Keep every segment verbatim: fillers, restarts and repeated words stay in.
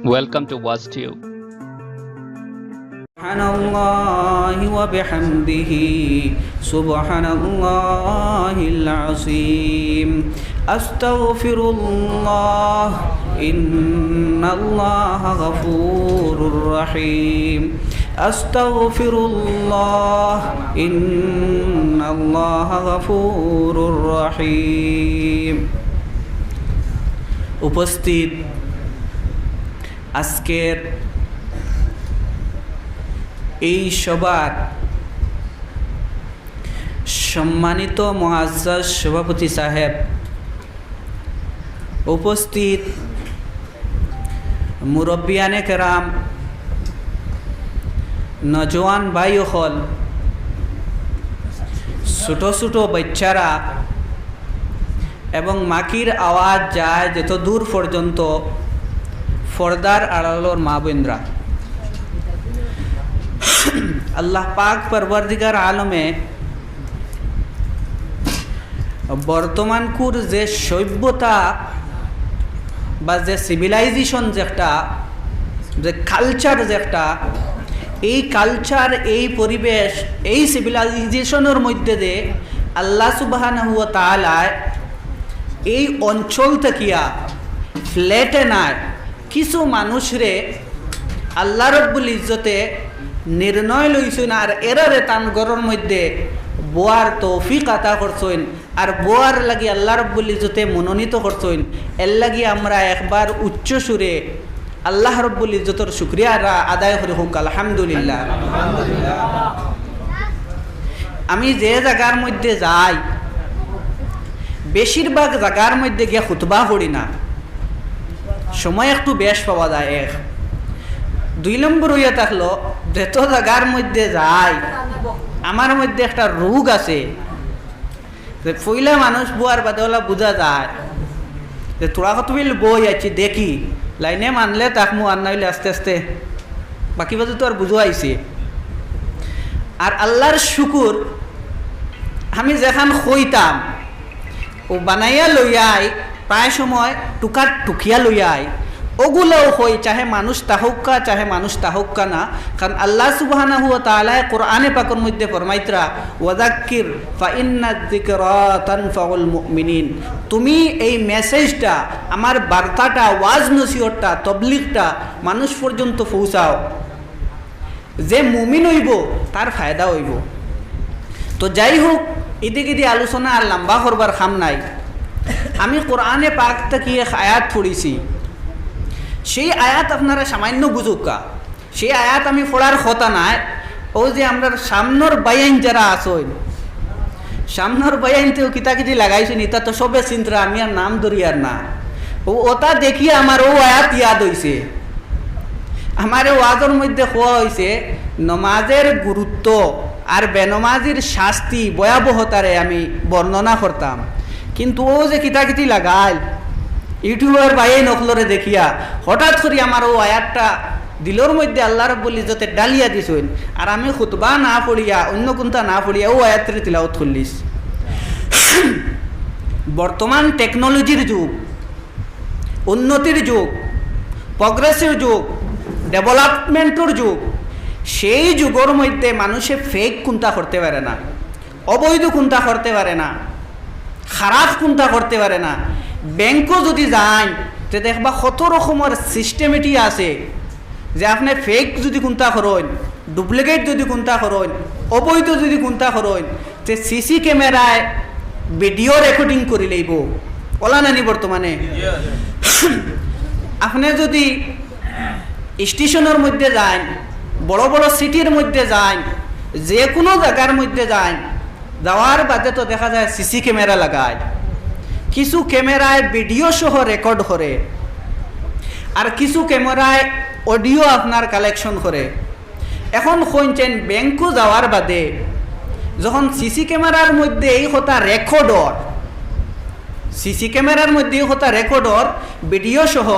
Welcome to WazTube. سبحان الله وبحمده، سبحان الله العظيم. أستغفر الله، إن الله غفور رحيم. أستغفر الله، إن الله غفور رحيم. উপস্থিত আজকের এই সভার সম্মানিত মুআজ্জাজ সভাপতি সাহেব, উপস্থিত মুরব্বিয়ানে কেরাম, নজওয়ান ভাই অকল, ছোট ছোট বাচ্চারা এবং মাকির আওয়াজ যায় যত দূর পর্যন্ত পর্দার আড়ালর মা বোনরা, আল্লাহ পাক পরওয়ারদিগার আলমে বর্তমানকুর যে সভ্যতা বা যে সিভিলাইজেশন যেটা, যে কালচার যেটা, এই কালচার, এই পরিবেশ, এই সিভিলাইজেশনর মধ্যে যে আল্লাহ সুবহানাহু ওয়া তাআলায় এই অঞ্চল থাকিয়া ফ্ল্যাটে নাই কিছু মানুষরে আল্লাহ রব্বুল ইজ্জতে নির্ণয় লইছইন, আর এরারে তান ঘরর মধ্যে বওয়ার তৌফিক আতা করছইন, আর বওয়ার লাগি আল্লাহ রব্বুল ইজ্জতে মনোনীত করছইন। এর লাগি আমরা একবার উচ্চ সুরে আল্লাহ রব্বুল ইজ্জতর শুকরিয়া রা-, আদায় করি, কউক্কা আলহামদুলিল্লাহ। আমি যে জাগার মধ্যে যাই, বেশিরভাগ জাগার মধ্যে গিয়া খুতবা পড়ি না, সময় একটু বেশ পাওয়া যায়। এক, দুই নম্বর অইয়া থাকলো, যত জাগার মধ্যে যাই, আমার মধ্যে একটা রোগ আছে যে পয়লা মানুষ বওয়ার বাদে অলা বুঝা যায় যে থুড়া কতবিল বই আছি, দেখি, লাইনে মানলে থাকমু, আর না অইলে আস্তে আস্তে বাকি বাজু তো আর বুঝা আইছে। আর আল্লাহর শুকুর, আমি যেখান কইতাম, ও বানাইয়া লইয়াই, প্রায় সময় টুকার টুকিয়া লইয়াই, ওগুলাও কই, চাহে মানুষ তাহক্কা, চাহে মানুষ তাহক্কা না। কারণ আল্লাহ সুবহানাহু ওয়া তাআলায় কোরআনে পাকর মধ্যে ফরমাইতরা, "ওয়াযাক্কির ফাইন্নায যিকরা তানফাউল মুমিনিন।" তুমি এই মেসেজটা, আমার বার্তাটা, ওয়াজ নসিহতটা, তবলিগটা মানুষ পর্যন্ত পৌঁছাও। যে মুমিন অইবো, তার ফায়দা অইবো। তো যাই হোক, ইদি গিদি আলোচনা আর লম্বা করবার কাম নাই। আমি কোরআনে পাক থাকি এক আয়াত পড়ছি, সেই আয়াত আপনারা সামান্য বুঝউক্কা। সেই আয়াত আমি পড়ার কথা নায়, অউ যে আমরার সামনর বাইয়াইন যারা আছইন, সামনর বাইয়াইন্তেও কিতা কিতি লাগাইছইন, ইতা তো সবে চিনতরা, আমি আর নাম ধরিয়ার না। অউ ওটা দেখিয়া আমার অউ আয়াত ইয়াদ অইছে। আমারে ওয়াজর মধ্যে কওয়া অইছে নমাজের গুরুত্ব আর বেনমাজির শাস্তি, ভয়াবহতারে আমি বর্ণনা করতাম, কিন্তু অউ যে কিতা কিতি লাগাইল, ইউটিউবার বাইয়াইন অকলরে দেখিয়া হঠাৎ করি আমার অউ আয়াতটা দিলর মধ্যে আল্লাহ রব্বুল ইজ্জতে ডালিয়া দিছইন, আর আমি খুতবা না পড়িয়া অন্য কুন্তা না পড়িয়া অউ আয়াতরে তিলাওত করলিছ। বর্তমান টেকনোলজির যুগ, উন্নতির যুগ, প্রোগ্রেসের যুগ, ডেভেলপমেন্টর যুগ, সেই যুগর মধ্যে মানুষে ফেক কুন্তা করতে পারে না, অবৈধ কুন্তা করতে পারে না, খারাপ কুন্তা করতে পারে না। ব্যাংকও যদি যাইন, তে দেখবা কত রকমর সিস্টেমেটি আছে যে আপনে ফেক যদি কুন্তা করইন, ডুপ্লিকেট যদি কুন্তা করইন, অবৈধ যদি কুন্তা করইন, তে সিসি ক্যামেরায় ভিডিও রেকর্ডিং করি লইবো। অলা নানি বর্তমানে? আপনে যদি স্টেশনর মধ্যে যাইন, বড় বড় সিটির মধ্যে যাইন, যে কুনু জাগার মধ্যে যাইন, যাওয়ার বাদে তো দেখা যায় সিসি ক্যামেরা লাগায়। কিছু ক্যামেরায় ভিডিও সহ রেকর্ড করে, আর কিছু ক্যামেরায় অডিও আপনার কালেকশন করে। এখন কইন চাইন ব্যাংকও যাওয়ার বাদে যখন সিসি ক্যামেরার মধ্যে এই কথা রেকর্ড অর, সিসি ক্যামেরার মধ্যে এই কথা রেকর্ড অর, ভিডিও সহ,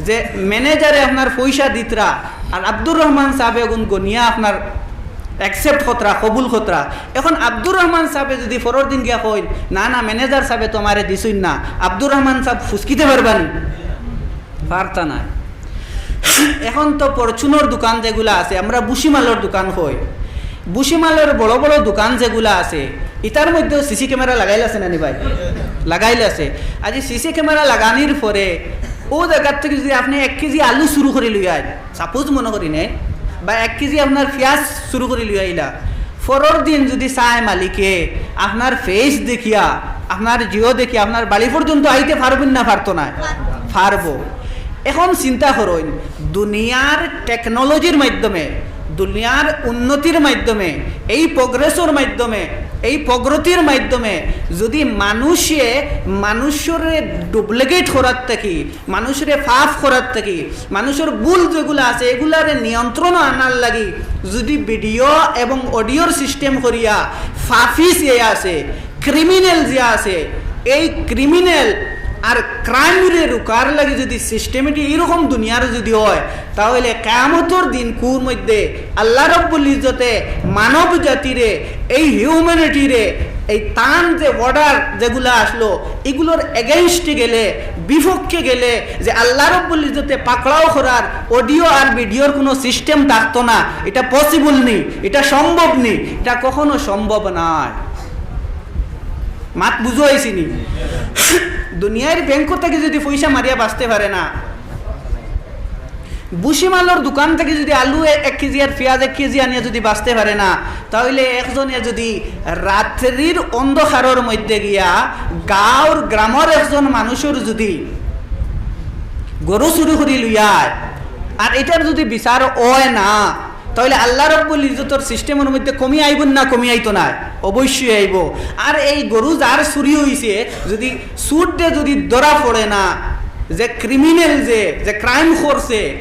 যে ম্যানেজারে আপনার পয়সা দিতরা আর আব্দুর রহমান সাহেব এগুন গনিয়া আপনার অ্যাকসেপ্ট করতরা, কবুল করতরা। এখন আব্দুর রহমান সাবে যদি পরর দিন গিয়া কইন, "না, না, ম্যানেজার সাবে তো আমারে দিছইন না," আব্দুর রহমান সাব ফুসকিতে পারবা নি? পারতা নায়। এখন তো পরচুনর দোকান যেগুলা আছে, আমরা বুশিমালর দোকান কই, বুশিমালর বড় বড় দোকান যেগুলা আছে, ইতার মধ্যেও সিসি ক্যামেরা লাগাইল আছে না নি ভাই? লাগাইল আছে। আজি সিসি ক্যামেরা লাগানির পরে অউ জাগার থাকি যদি আপনে এক কেজি আলু চুরু করি লইয়া আইন, সাপোজ মনো করি নে, বা এক কেজি আপনার পিয়াজ চুরু করি লইয়া আইলা, পরর দিন যদি চায় মালিকে আপনার ফেস দেখিয়া, আপনার জিও দেখিয়া আপনার বাড়ি পর্যন্ত আইতে পারবো না, পারতো নায়? পারবো। এখন চিন্তা করইন, দুনিয়ার টেকনোলজির মাধ্যমে, দুনিয়ার উন্নতির মাধ্যমে, এই প্রোগ্রেসর মাধ্যমে, এই প্রগতির মাধ্যমে যদি মানুষে মানুষরে ডুপ্লিকেট করার থাকি, মানুষরে পাপ করার থাকি, মানুষর ভুল যেগুলা আছে এগুলারে নিয়ন্ত্রণ আনার লাগি যদি ভিডিও এবং অডিওর সিস্টেম করিয়া পাপী যে আছে, ক্রিমিনাল যে আছে, এই ক্রিমিনাল আর ক্রাইমরে রুকার লাগি যদি সিস্টেমেটিক এরকম দুনিয়ার যদি হয়, তাহলে কিয়ামতর দিন কুর মধ্যে আল্লাহ রব্বুল ইজ্জতে মানব জাতিরে, এই হিউম্যানিটিরে, এই তান যে বর্ডার যেগুলা আসলো, এগুলোর এগেইনস্টে গেলে, বিপক্ষে গেলে, যে আল্লাহ রব্বুল ইজ্জতে পাকড়াও করার অডিও আর ভিডিওর কোনো সিস্টেম থাকতো না, এটা পসিবল নি, এটা সম্ভব নি, এটা কখনো সম্ভব নয়। মাত বুঝো আইছি নি? দুনিয়ার ব্যাংক থাকি যদি পয়সা মারিয়া বাঁচতে পারে না, বুশিমালর দোকান থাকি যদি আলু এ-, এক কেজি আর পিয়াজ এক কেজি আনিয়া যদি বাঁচতে পারে না, তাহলে একজনে যদি রাত্রির অন্ধকারর মধ্যে গিয়া গাঁওর গ্রামর একজন মানুষর যদি গরু চুরি করি লইয়া আয়, আর এটার যদি বিচার হয় না, তাহলে আল্লাহ রব্বুল ইজ্জতর সিস্টেমর মধ্যে কমি আইব না, কমি আইতো নায়? অবশ্যই আইব। আর এই গরু যার চুরি হইছে, যদি চুররে যদি ধরা পড়ে না, যে ক্রিমিনাল যে, যে ক্রাইম করছে,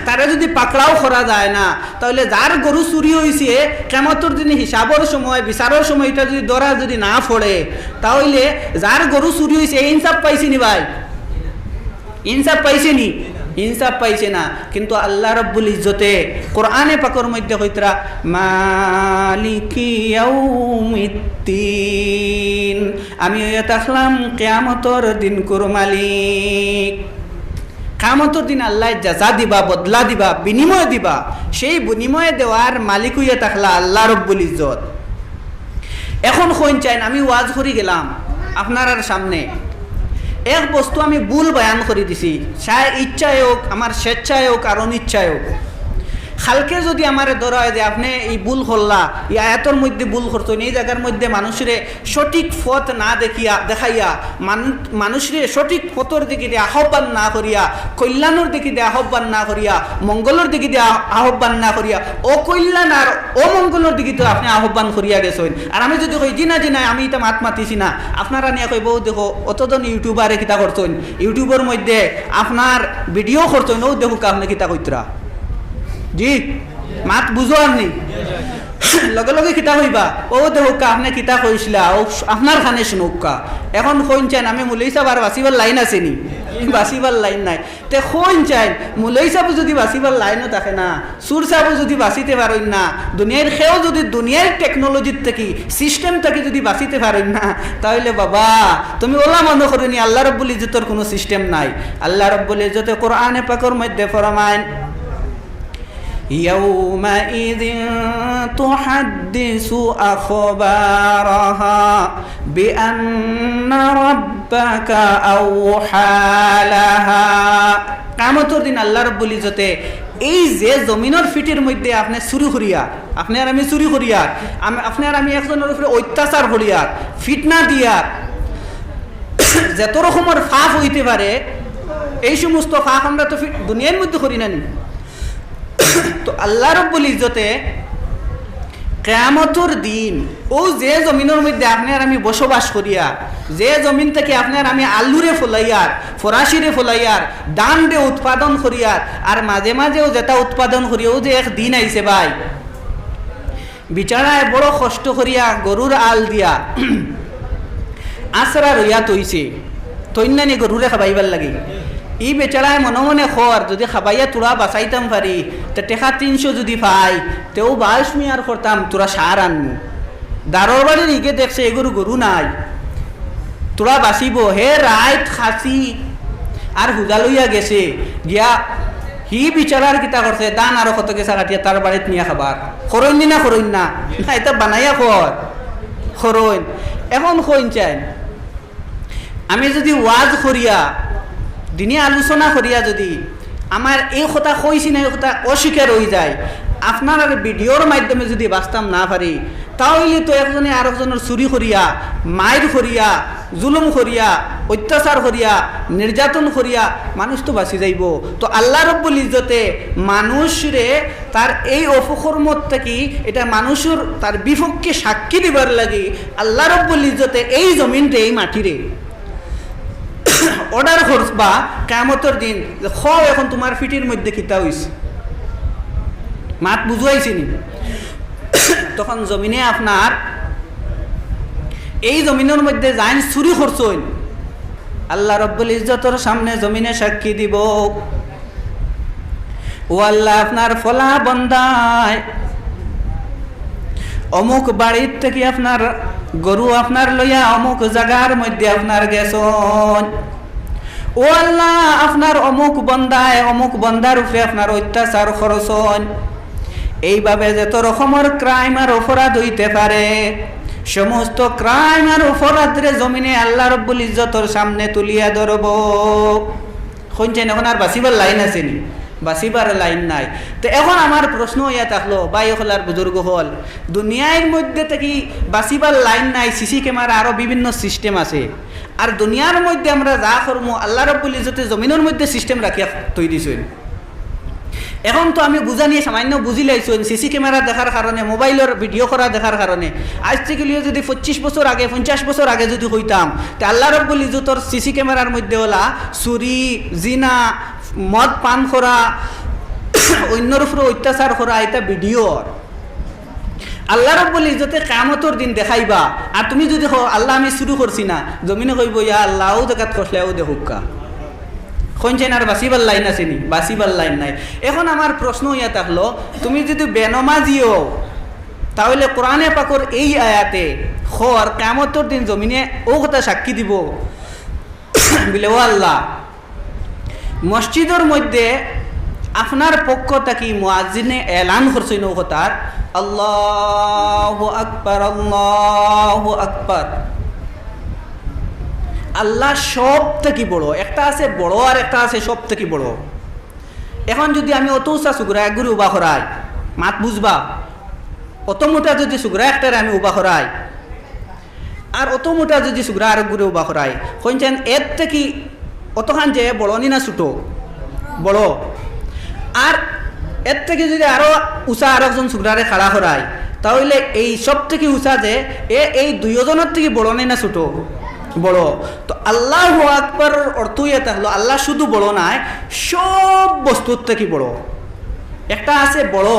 তারে যদি পাকড়াও করা যায় না, তাহলে যার গরু চুরি হইছে, কিয়ামতর দিন হিসাবর সময়, বিচারর সময় এটা যদি ধরা যদি না পড়ে, তাহলে যার গরু চুরি হইছে, এ ইনসাফ পাইছে নি ভাই? ইনসাফ পাইছে নি? ইনসাফ পাইছে না। কিন্তু আল্লাহ রব্বুল ইজ্জতে কোরআনে পাকর মধ্যে কইতরা, "মালিকি ইয়াউমিদ্দিন", আমি হইয়া থাকলাম কিয়ামতর দিনকুর মালিক। কিয়ামতর দিন আল্লাহ জাযা দিবা, বদলা দিবা, বিনিময় দিবা। সেই বিনিময় দেওয়ার মালিক হইয়া থাকলা আল্লাহ রব্বুল ইজ্জত। এখন কইন চাইন, আমি ওয়াজ করি গেলাম আপনারার সামনে, এক বস্তু আমি ভুল বয়ান করি দিছি, চায় ইচ্ছায় হোক, আমার স্বেচ্ছায় হোক আর অনিচ্ছায় হোক। কালকে যদি আমারে ধরা হয় যে আপনে এই ভুল করলা, এই আয়াতর মধ্যে ভুল করছইন, এই জাগার মধ্যে মানুষরে সঠিক পথ না দেখিয়া, দেখাইয়া, মানু-, মানুষরে সঠিক পথর দিকে দিয়া আহ্বান না করিয়া, কল্যাণর দিকে দিয়া আহ্বান না করিয়া, মঙ্গলর দিকে দিয়া আহ্বান না করিয়া, অকল্যাণ আর অমঙ্গলর দিকে তো আপনে আহ্বান করিয়া গেছইন। আর আমি যদি কই, "জি না, জি না, আমি ইতা মাত মাতিছি না", আপনারা নিয়া কইবা, "অউ দেখো, অতজন ইউটিউবারে কিতা করছইন, ইউটিউবর মধ্যে আপনার ভিডিও করছইন, অউ দেখউক্কা আপনে কিতা কইতরা।" জি, মাত বুঝো আপনি? লগে লগে কিতা কইবা? "অউ দেখউক্কা, আপনে কিতা কইছলা, অউ আপনার কানে হুনউক্কা।" এখন কইন চাইন, আমি মৌলভী সাব আর বাঁচিবার লাইন আছে নি? বাঁচিবার লাইন নাই। তে কইন চাইন, মৌলভী সাবও যদি বাঁচিবার লাইনও থাকে না, চুর সাবও যদি বাঁচিতে পারইন না, দুনিয়ার কেউ যদি দুনিয়ার টেকনোলজির থাকি, সিস্টেম থাকি যদি বাঁচিতে পারইন না, তাহলে বাবা, তুমি অলা মনো করো নি আল্লাহ রব্বুল ইজ্জতর কুনু সিস্টেম নাই। আল্লাহ রব্বুল ইজ্জতে কোরআনে পাকর মধ্যে ফরমাইন, يومئذ تحدث أخبارها بأن ربك أوحى لها। কিয়ামতর দিন আল্লাহ রব্বুল ইজ্জতে এই যে জমিনর ফিটির মধ্যে আপনে চুরি করিয়া, আপনে আর আমি চুরি করিয়ার, আম-, আপনে আর আমি একজনর উপরে অত্যাচার করিয়ার, ফিতনা দিয়ার, যত রকমর পাপ হইতে পারে, এই সমস্ত পাপ আমরা তো ফি-, দুনিয়ার মধ্যে করি না নি? তো আল্লাহ রব্বুল ইজ্জতে কিয়ামতর দিন অউ যে জমিনর মধ্যে আপনে আর আমি বসবাস করিয়ার, যে জমিন থাকি আপনে আর আমি আলুরে ফলাইয়ার, ফরাসিরে ফলাইয়ার, ধানরে উৎপাদন করিয়ার, আর মাঝে মাঝেও যেটা উৎপাদন করি, অউ যে এক দিন আইছে ভাই, বিচারায় বড় কষ্ট করিয়া গরুর আল দিয়া আছরা রইয়া থইছে, থইন না নি গরুরে খাবাইবার লাগি। ই বেচারায় মনে মনে কর, যুদি খাবাইয়া থুড়া বাচাইতাম পারি, তে টেকা তিনশো যুদি পাই, তেউ বাইশ মিয়ার করতাম, থুড়া সার আনমু। দারর বাড়ির ইগে দেখছে এগুর গরু নাই, থুড়া বাচিবো, হে রাইত খাসি আর হুজা লইয়া গেছে, গিয়া হি বেচারার কিতা করছে, ধান আরো কত গেছা কাটিয়া তার বাড়িত নিয়া খাবার। করইন নি না করইন না? না, ইতা বানাইয়া কর, করইন। এখন কইন চাইন, আমি যুদি ওয়াজ করিয়া, দিনি আলোচনা করিয়া যুদি আমার এই কথা কইছি না, এই কথা অস্বীকার অইযায়, আপনারার ভিডিওর মাধ্যমে যুদি বাচতাম না পারি, তা অইলে তো একজনে আরকজনর চুরি করিয়া, মাইর করিয়া, জুলুম করিয়া, অত্যাচার করিয়া, নির্যাতন করিয়া মানুষ তো বাচি যাইবো। তো আল্লাহ রব্বুল ইজ্জতে মানুষরে তার এই অপকর্মর থাকি, এটা মানুষর তার বিপক্ষে সাক্ষী দিবার লাগি আল্লাহ রব্বুল ইজ্জতে এই জমিনরে, এই মাটিরে অর্ডার করবা কিয়ামতর দিন যে, "কও এখন তুমার ফিটির মধ্যে কিতা অইছে?" মাত বুঝাইছি নি? তখন জমিনে আপনার, এই জমিনর মধ্যে যাইন চুরি করছইন, আল্লাহ রব্বুল ইজ্জতর সামনে জমিনে সাক্ষী দিবো, "ও আল্লাহ, আপনার ফলা বন্দায় অমুক বাড়ির থাকি আপনার গরু আপনার লইয়া অমুক জাগার মধ্যে আপনার গেছইন। ও আল্লাহ, আপনার অমুক বন্দায় অমুক বন্দার উপরে আপনার অত্যাচার করছইন।" এইভাবে যত রকমর ক্রাইম আর অপরাধ অইতে পারে, সমস্ত ক্রাইম আর অপরাধরে জমিনে আল্লাহ রব্বুল ইজ্জতর সামনে তুলিয়া ধরবো। কইন চাইন, এখন আর বাচিবার লাইন আছে নি? বাচিবার লাইন নাই। তো এখন আমার প্রশ্ন অইয়া থাকলো, ভাই অকল আর বুজুর্গ অকল, দুনিয়ার মধ্যে থাকি বাচিবার লাইন নাই, সিসি ক্যামেরা আরো বিভিন্ন সিস্টেম আছে। আর দুনিয়ার মধ্যে আমরা যা করমু, আল্লাহ রব্বুল ইজ্জতে জমিনর মধ্যে সিস্টেম রাখিয়া থই দিছইন। এখন তো আমি বুঝা নিয়া সামান্য বুঝি লাইছইন, সিসি ক্যামেরা দেখার কারণে, মোবাইলর ভিডিও করা দেখার কারণে, আইজ থাকি লিও যুদি পঁচিশ বছর আগে, পঞ্চাশ বছর আগে যুদি কইতাম, তে আল্লাহ রব্বুল ইজ্জতর সিসি ক্যামেরার মধ্যে অলা চুরি, জিনা, মদ পান করা, অইন্যর উপরে অত্যাচার করা, ইটা ভিডিওর। আল্লাহ রব্বুল ইজ্জতে কিয়ামতর দিন দেখাইবা, আর তুমি যুদি কও, "আল্লাহ, আমি চুরি করছি না", জমিনে কইবো, "ইয়া আল্লাহ, অউ জাগাত করছলায়, অউ দেখউক্কা।" কইন চাইন আর বাচিবার লাইন আছে নি? বাচিবার লাইন নাই। এখন আমার প্রশ্ন অইয়া থাকলো, তুমি যুদি বেনমাজি অও, তা অইলে কোরআনে পাকর এই আয়াতে কর, কিয়ামতর দিন জমিনে অউ কথা সাক্ষী দিবো, বলে, "ও আল্লাহ, মসজিদর মধ্যে আপনার পক্ষ থাকি মুয়াজ্জিনে এলান করছইন অউ কথার, আল্লাহু আকবার, আল্লাহু আকবার।" আল্লাহ সব থাকি বড়, একটা আছে বড় আর একটা আছে সব থাকি বড়। এখন যুদি আমি অত উচা সুগরা একগুরে উবা করাই, মাত বুঝবা, অত মোটা যুদি সুগরা একটারে আমি উবা করাই, আর অত মোটা যুদি সুগরা আরকগুরে উবা করাই, কইন চাইন এর থাকি অতখান যে বড় নি না ছোট? বড়। আর এর থাকি যুদি আরো উচা আরকজন সুগরারে খাড়া করাই, তা অইলে এই সব থাকি উচা যে, এ এই দুইওজনর থাকি বড় নি না ছোট? বড়। তো আল্লাহু আকবারর অর্থ অইয়া থাকলো, আল্লাহ শুধু বড় নায়, সব বস্তুর থাকি বড়। একটা আছে বড়,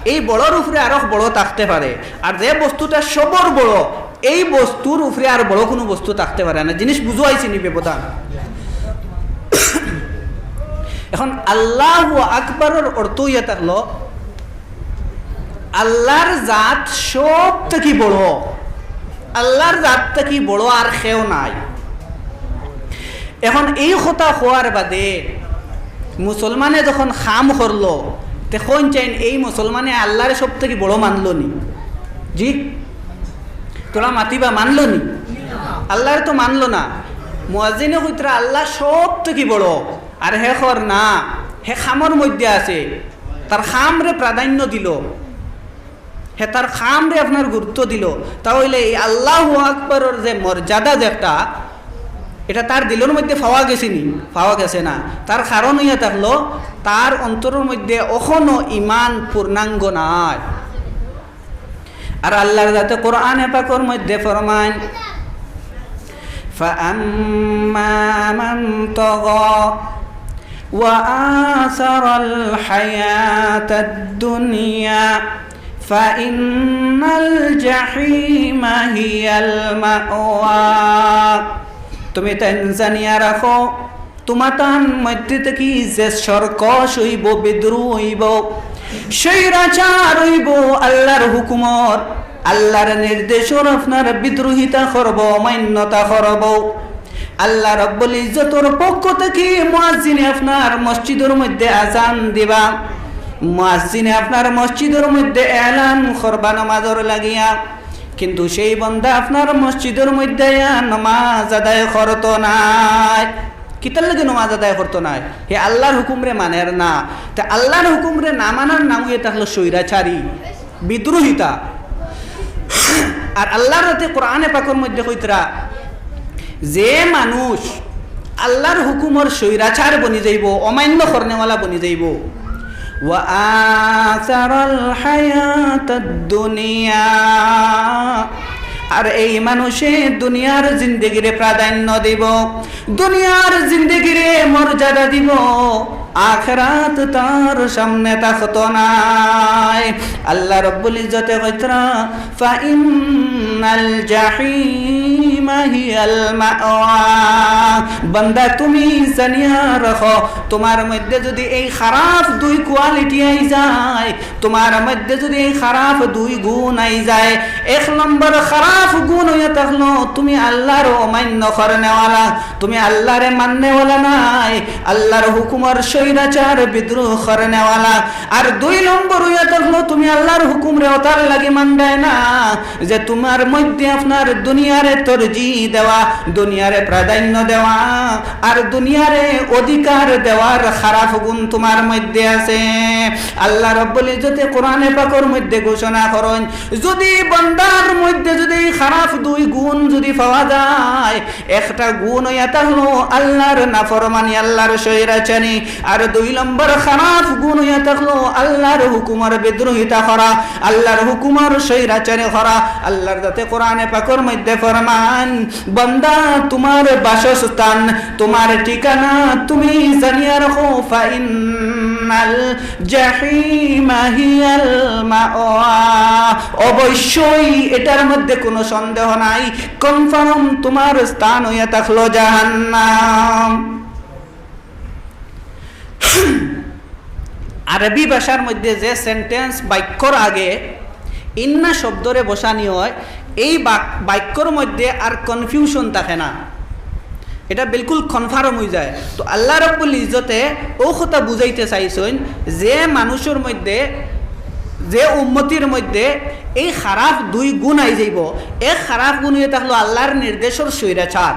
এই বড়র উপরে আরো বড় থাকতে পারে, আর যে বস্তুটা সবর বড়, এই বস্তুর উপরে আর বড় কুনু বস্তু থাকতে পারে না। জিনিস বুঝাইছি নি ব্যবধান? এখন আল্লাহু আকবারর অর্থ অইয়া থাকলো, আল্লাহর জাত সব থাকি বড়, আল্লাহর জাত থাকি বড় আর কেউ নাই। এখন এই কথা কওয়ার বাদে মুসলমানে যখন কাম করলো, তে কইন চাইন এই মুসলমানে আল্লাহরে সব থাকি বড় মানলো নি? জি, থুড়া মাতিবা, মানলো নি? আল্লাহরে তো মানলো না। মুয়াজ্জিনে কইতরা আল্লাহ সব থাকি বড়, আর হে কর না, হে কামর মধ্যে আছে, তার কামরে প্রাধান্য দিলো। হে তার কামরে আপনার গুরুত্ব দিলো, তা অইলে এই আল্লাহু আকবারর যে মর্যাদা যে একটা, এটা তার দিলর মধ্যে পাওয়া গেছে নি? পাওয়া গেছে না। তার কারণ অইয়া থাকলো, তার অন্তরর মধ্যে অখনো ইমান পূর্ণাঙ্গ নাই। আর আল্লাহর জাতে কোরআনে পাকর মধ্যে ফরমাইন, فأما من طغى وآثر الحياة الدنيا فإن الجحيم هي المأوى। তুমি তাইন জানিয়া রাখো, তুমাতান মধ্যে থাকি যে সর্কশ অইবো, বিদ্রোহ অইবো, স্বৈরাচার অইবো, আল্লার হুকুমর, আল্লার নির্দেশর আপনার বিদ্রোহিতা করবো, অমান্যতা করবো, আল্লা রব্বুল ইজ্জতর পক্ষ থাকি মুয়াজ্জিনে আপনার মসজিদর মধ্যে আজান দিবা, মুয়াজ্জিনে আপনার মসজিদর মধ্যে এলান করবা নমাজর লাগিয়া, কিন্তু সেই বন্দা আপনার মসজিদর মধ্যে আইয়া নমাজ আদায় করতো নায়। কিতার লাগি নমাজ আদায় করতো নায়? হে আল্লার হুকুমরে মানের না। তে আল্লার হুকুমরে না মানার নাম অইয়া থাকলো স্বৈরাচারী, বিদ্রোহিতা। আর আল্লার রাতে কোরআনে পাকর মধ্যে কইতরা, যে মানুষ আল্লার হুকুমর স্বৈরাচার বনি যাইবো, অমান্য করনেওয়ালা বনি যাইবো, ওয়া আসারাল হায়াতাদ দুনিয়া, আর এই মানুষে দুনিয়ার জিন্দেগিরে প্রাধান্য দিবো, দুনিয়ার জিন্দেগিরে মর্যাদা দিবো, আখেরাত তার সামনে থাকতো নায়। আল্লা রব্বুল ইজ্জতে কইতরা, ফাইন্নাল জাহিমা হিয়াল মাওয়া। বান্দা, তুমি জানিয়া রাখো, তুমার মধ্যে যুদি এই খারাপ দুই কোয়ালিটি আই যায়, তুমার মধ্যে যুদি এই খারাপ দুই গুণ আই যায়, এক নম্বর খারাপ গুণ অইয়া থাকলো তুমি আল্লার অমান্য করনেওয়ালা, তুমি আল্লারে মাননেওয়ালা নায়, আল্লার হুকুমর স্বৈরাচার বিদ্রোহ করনেওয়ালা। আর দুই নম্বর অইয়া থাকলো তুমি আল্লার হুকুমরে অতার লাগি মানরায় না, যে তুমার মধ্যে আপনার দুনিয়ারে তরজি দেওয়া, দুনিয়ারে প্রাধান্য দেওয়া, আর দুনিয়ারে অধিকার দেওয়ার খারাপ গুণ তুমার মধ্যে আছে। আল্লা রব্বুল ইজ্জতে কোরআনে পাকর মধ্যে ঘোষণা করইন, যুদি বান্দার মধ্যে যুদি এই খারাপ দুই গুণ যুদি পাওয়া যায়, একটা গুণ অইয়া থাকলো আল্লার নাফরমানি, আল্লার স্বৈরাচারী, আর দুই নম্বর খারাপ গুণ অইয়া থাকলো আল্লার হুকুমর বিদ্রোহিতা করা, আল্লার হুকুমর স্বৈরাচারী করা। আল্লার রাতে কোরআনে পাকর মধ্যে ফরমান, বান্দা, তুমার বাসস্থান, তুমার ঠিকানা তুমি জানিয়া রাখো, ফাইন্নাল জাহিমা হিয়াল মাওয়া। অবশ্যই এটার মধ্যে কোনো সন্দেহ নাই, কনফার্ম তুমার স্থান অইয়া থাকলো জাহান্নাম। আরবি ভাষার মধ্যে যে সেন্টেন্স বাক্যর আগে ইন্না শব্দরে বসানি হয়, এই বাক-, বাক্যর মধ্যে আর কনফিউশন থাকে না, এটা বিলকুল কনফার্ম অই যায়। তো আল্লা রব্বুল ইজ্জতে অউ কথা বুঝাইতে চাইছইন যে মানুষর মধ্যে, যে উম্মতির মধ্যে এই খারাপ দুই গুণ আই যাইবো। এক খারাপ গুণ অইয়া থাকলো আল্লার নির্দেশর স্বৈরাচার,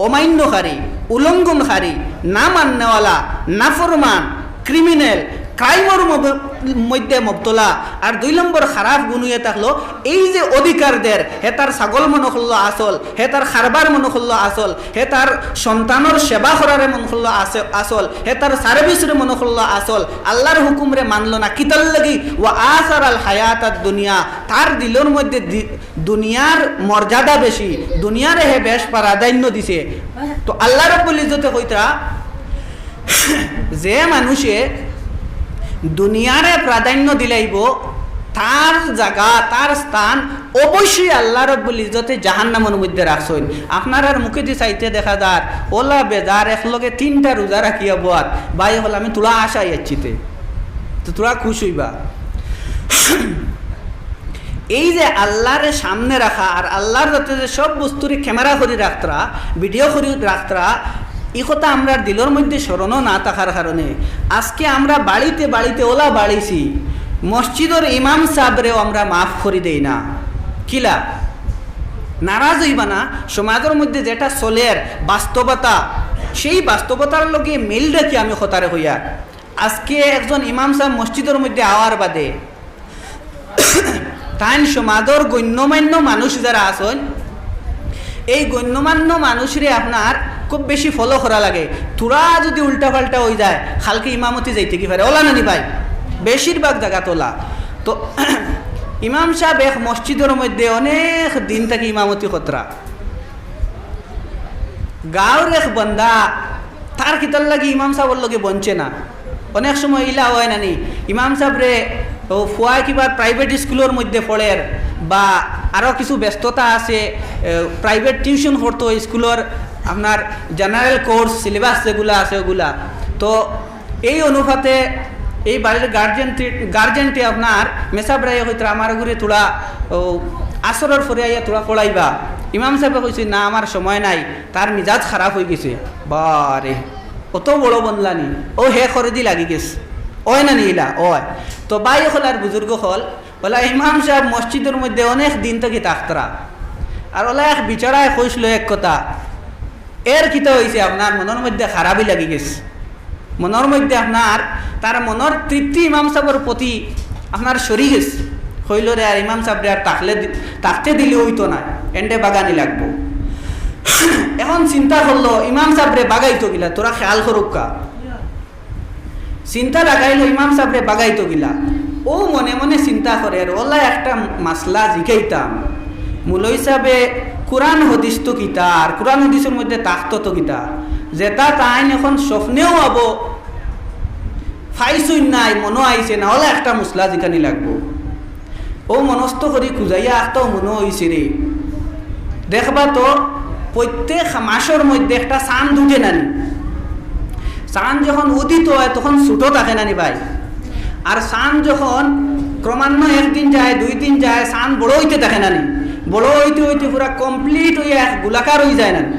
অমান্যকারী, উলঙ্ঘনকারী, না মাননেওয়ালা, নাফরমান, ক্রিমিনাল, ক্রাইমর মব-, মধ্যে মবতলা। আর দুই নম্বর খারাপ গুণ অইয়া থাকলো এই যে অধিকারদের, হে তার ছাগল মনো করলো আসল, হে তার কারবার মনো করলো আসল, হে তার সন্তানর সেবা করারে মনো করলো আসে-, আসল, হে তার সার্ভিসরে মনো করলো আসল, আল্লার হুকুমরে মানলো না। কিতার লাগি? ওয়া আসারাল হায়াতাদ দুনিয়া, তার দিলর মধ্যে দি-, দুনিয়ার মর্যাদা বেশি, দুনিয়ারে হে বেশ প্রাধান্য দিছে। তো আল্লা রব্বুল ইজ্জতে কইতরা যে মানুষে দুনিয়ারে প্রাধান্য দিলাইবো, তার জাগা, তার স্থান অবশ্যই আল্লা রব্বুল ইজ্জতে জাহান্নামর মধ্যে রাখছইন। আপনারার মুখেদি চাইতে দেখা যার, অলা বেজার একলগে তিনটা রোজা রাখিয়া বওয়াত, ভাই অকল আমি থুড়া আশায় আইচ্ছি তে, তো থুড়া খুশ অইবা। এই যে আল্লারে সামনে রাখা আর আল্লার যাতে যে সব বস্তুরে ক্যামেরা করি রাখতরা, ভিডিও করি রাখতরা, ই কথা আমরার দিলর মধ্যে স্মরণও না থাকার কারণে আজকে আমরা বাড়িতে বাড়িতে অলা বাড়িছি, মসজিদর ইমাম সাবরেও আমরা মাফ করি দেই না। কিলা? নারাজ অইবা না, সমাজর মধ্যে যেটা চলের বাস্তবতা, সেই বাস্তবতার লগে মিল রাখি আমি কথারে কইয়ার। আজকে একজন ইমাম সাব মসজিদর মধ্যে আওয়ার বাদে তাইন সমাজর গণ্যমান্য মানুষ যারা আছইন, এই গণ্যমান্য মানুষরে আপনার খুব বেশি ফলো করা লাগে। থুড়া যুদি উল্টাপাল্টা অই যায়, কালকে ইমামতি যাইতে কি পারে, অলা নানি ভাই? বেশিরভাগ জাগাত অলা। তো ইমাম সাব এক মসজিদর মধ্যে অনেক দিন থাকি ইমামতি করতরা। গাঁওর এক বান্দা, তার কিতার লাগি ইমাম সাবর লগে বনছে না। অনেক সময় ইলা অয় নানি, ইমাম সাবরে অউ ফুয়া কিবা প্রাইভেট স্কুলর মধ্যে পড়ের বা আরো কিছু ব্যস্ততা আছে, এ, প্রাইভেট টিউশন করতো স্কুলর, আপনার জেনারেল কোর্স সিলেবাস যেগুলা আছে ওগুলা। তো এই অনুপাতে এই বাড়ির গার্জেনটি গার্জেনটি আপনার মেসাবরাইয়া কইতরা আমার ঘরে থুড়া ও আসরর পরে আইয়া থুড়া পড়াইবা। ইমাম সাহেবে কইছে, "না, আমার সময় নাই, তার মিজাজ খারাপ অই গেছে।" বারে, অত বড় বনলানি, ও হে করে দি লাগি গেছে। অয় না নি ইলা? অয়। তো ভাই অকল আর বুজুর্গ অকল, অলা ইমাম সাহেব মসজিদর মধ্যে অনেক দিন থাকি থাকতরা। আর অলা এক বেচারায় কইছিল এক কথা, এর কিতা অইছে, আপনার মনর মধ্যে খারাপই লাগি গেছে, মনর মধ্যে আপনার, তার মনর তৃপ্তি ইমাম সাহেবর প্রতি আপনার সরি গেছে। কইল রে, আর ইমাম সাহেবরে আর থাকলে দি-, থাকতে দিলে অইতো না, এনরে বাগানি লাগবো। এখন চিন্তা করলো ইমাম সাহেবরে বাগাইতো কিলা, থুড়া খেয়াল করউক্কা। চিন্তা লাগাইলো ইমাম সাহেবরে বাগাইতো কিলা। ও মনে মনে চিন্তা করের, অলা একটা মাসলা জিকাইতাম। মুলই সাহেবে কুরআন হাদিস তো কিতা, আর কুরআন হাদিসর মধ্যে থাকতো তো কিতা, যেটা তাইন এখন স্বপ্নেও আবো পাইছইন নাই, মনো আইছে না, অলা একটা মাসলা জিকানি লাগবো। ও মনস্থ করি খুজাইয়া আখতাও মনো অইছে রে। দেখবা তো, প্রত্যেক মাসর মধ্যে একটা চান্দ উঠে না নি? চান্দ যখন উদিত অয়, তখন ছোট থাকে না নি ভাই? আর চান্দ যখন ক্রমান্বয়ে একদিন যায়, দুই দিন যায়, চান্দ বড় অইতে থাকে না নি? বড় অইতে অইতে পুরা কমপ্লিট অইয়া এক গোলাকার অই যায় না নি?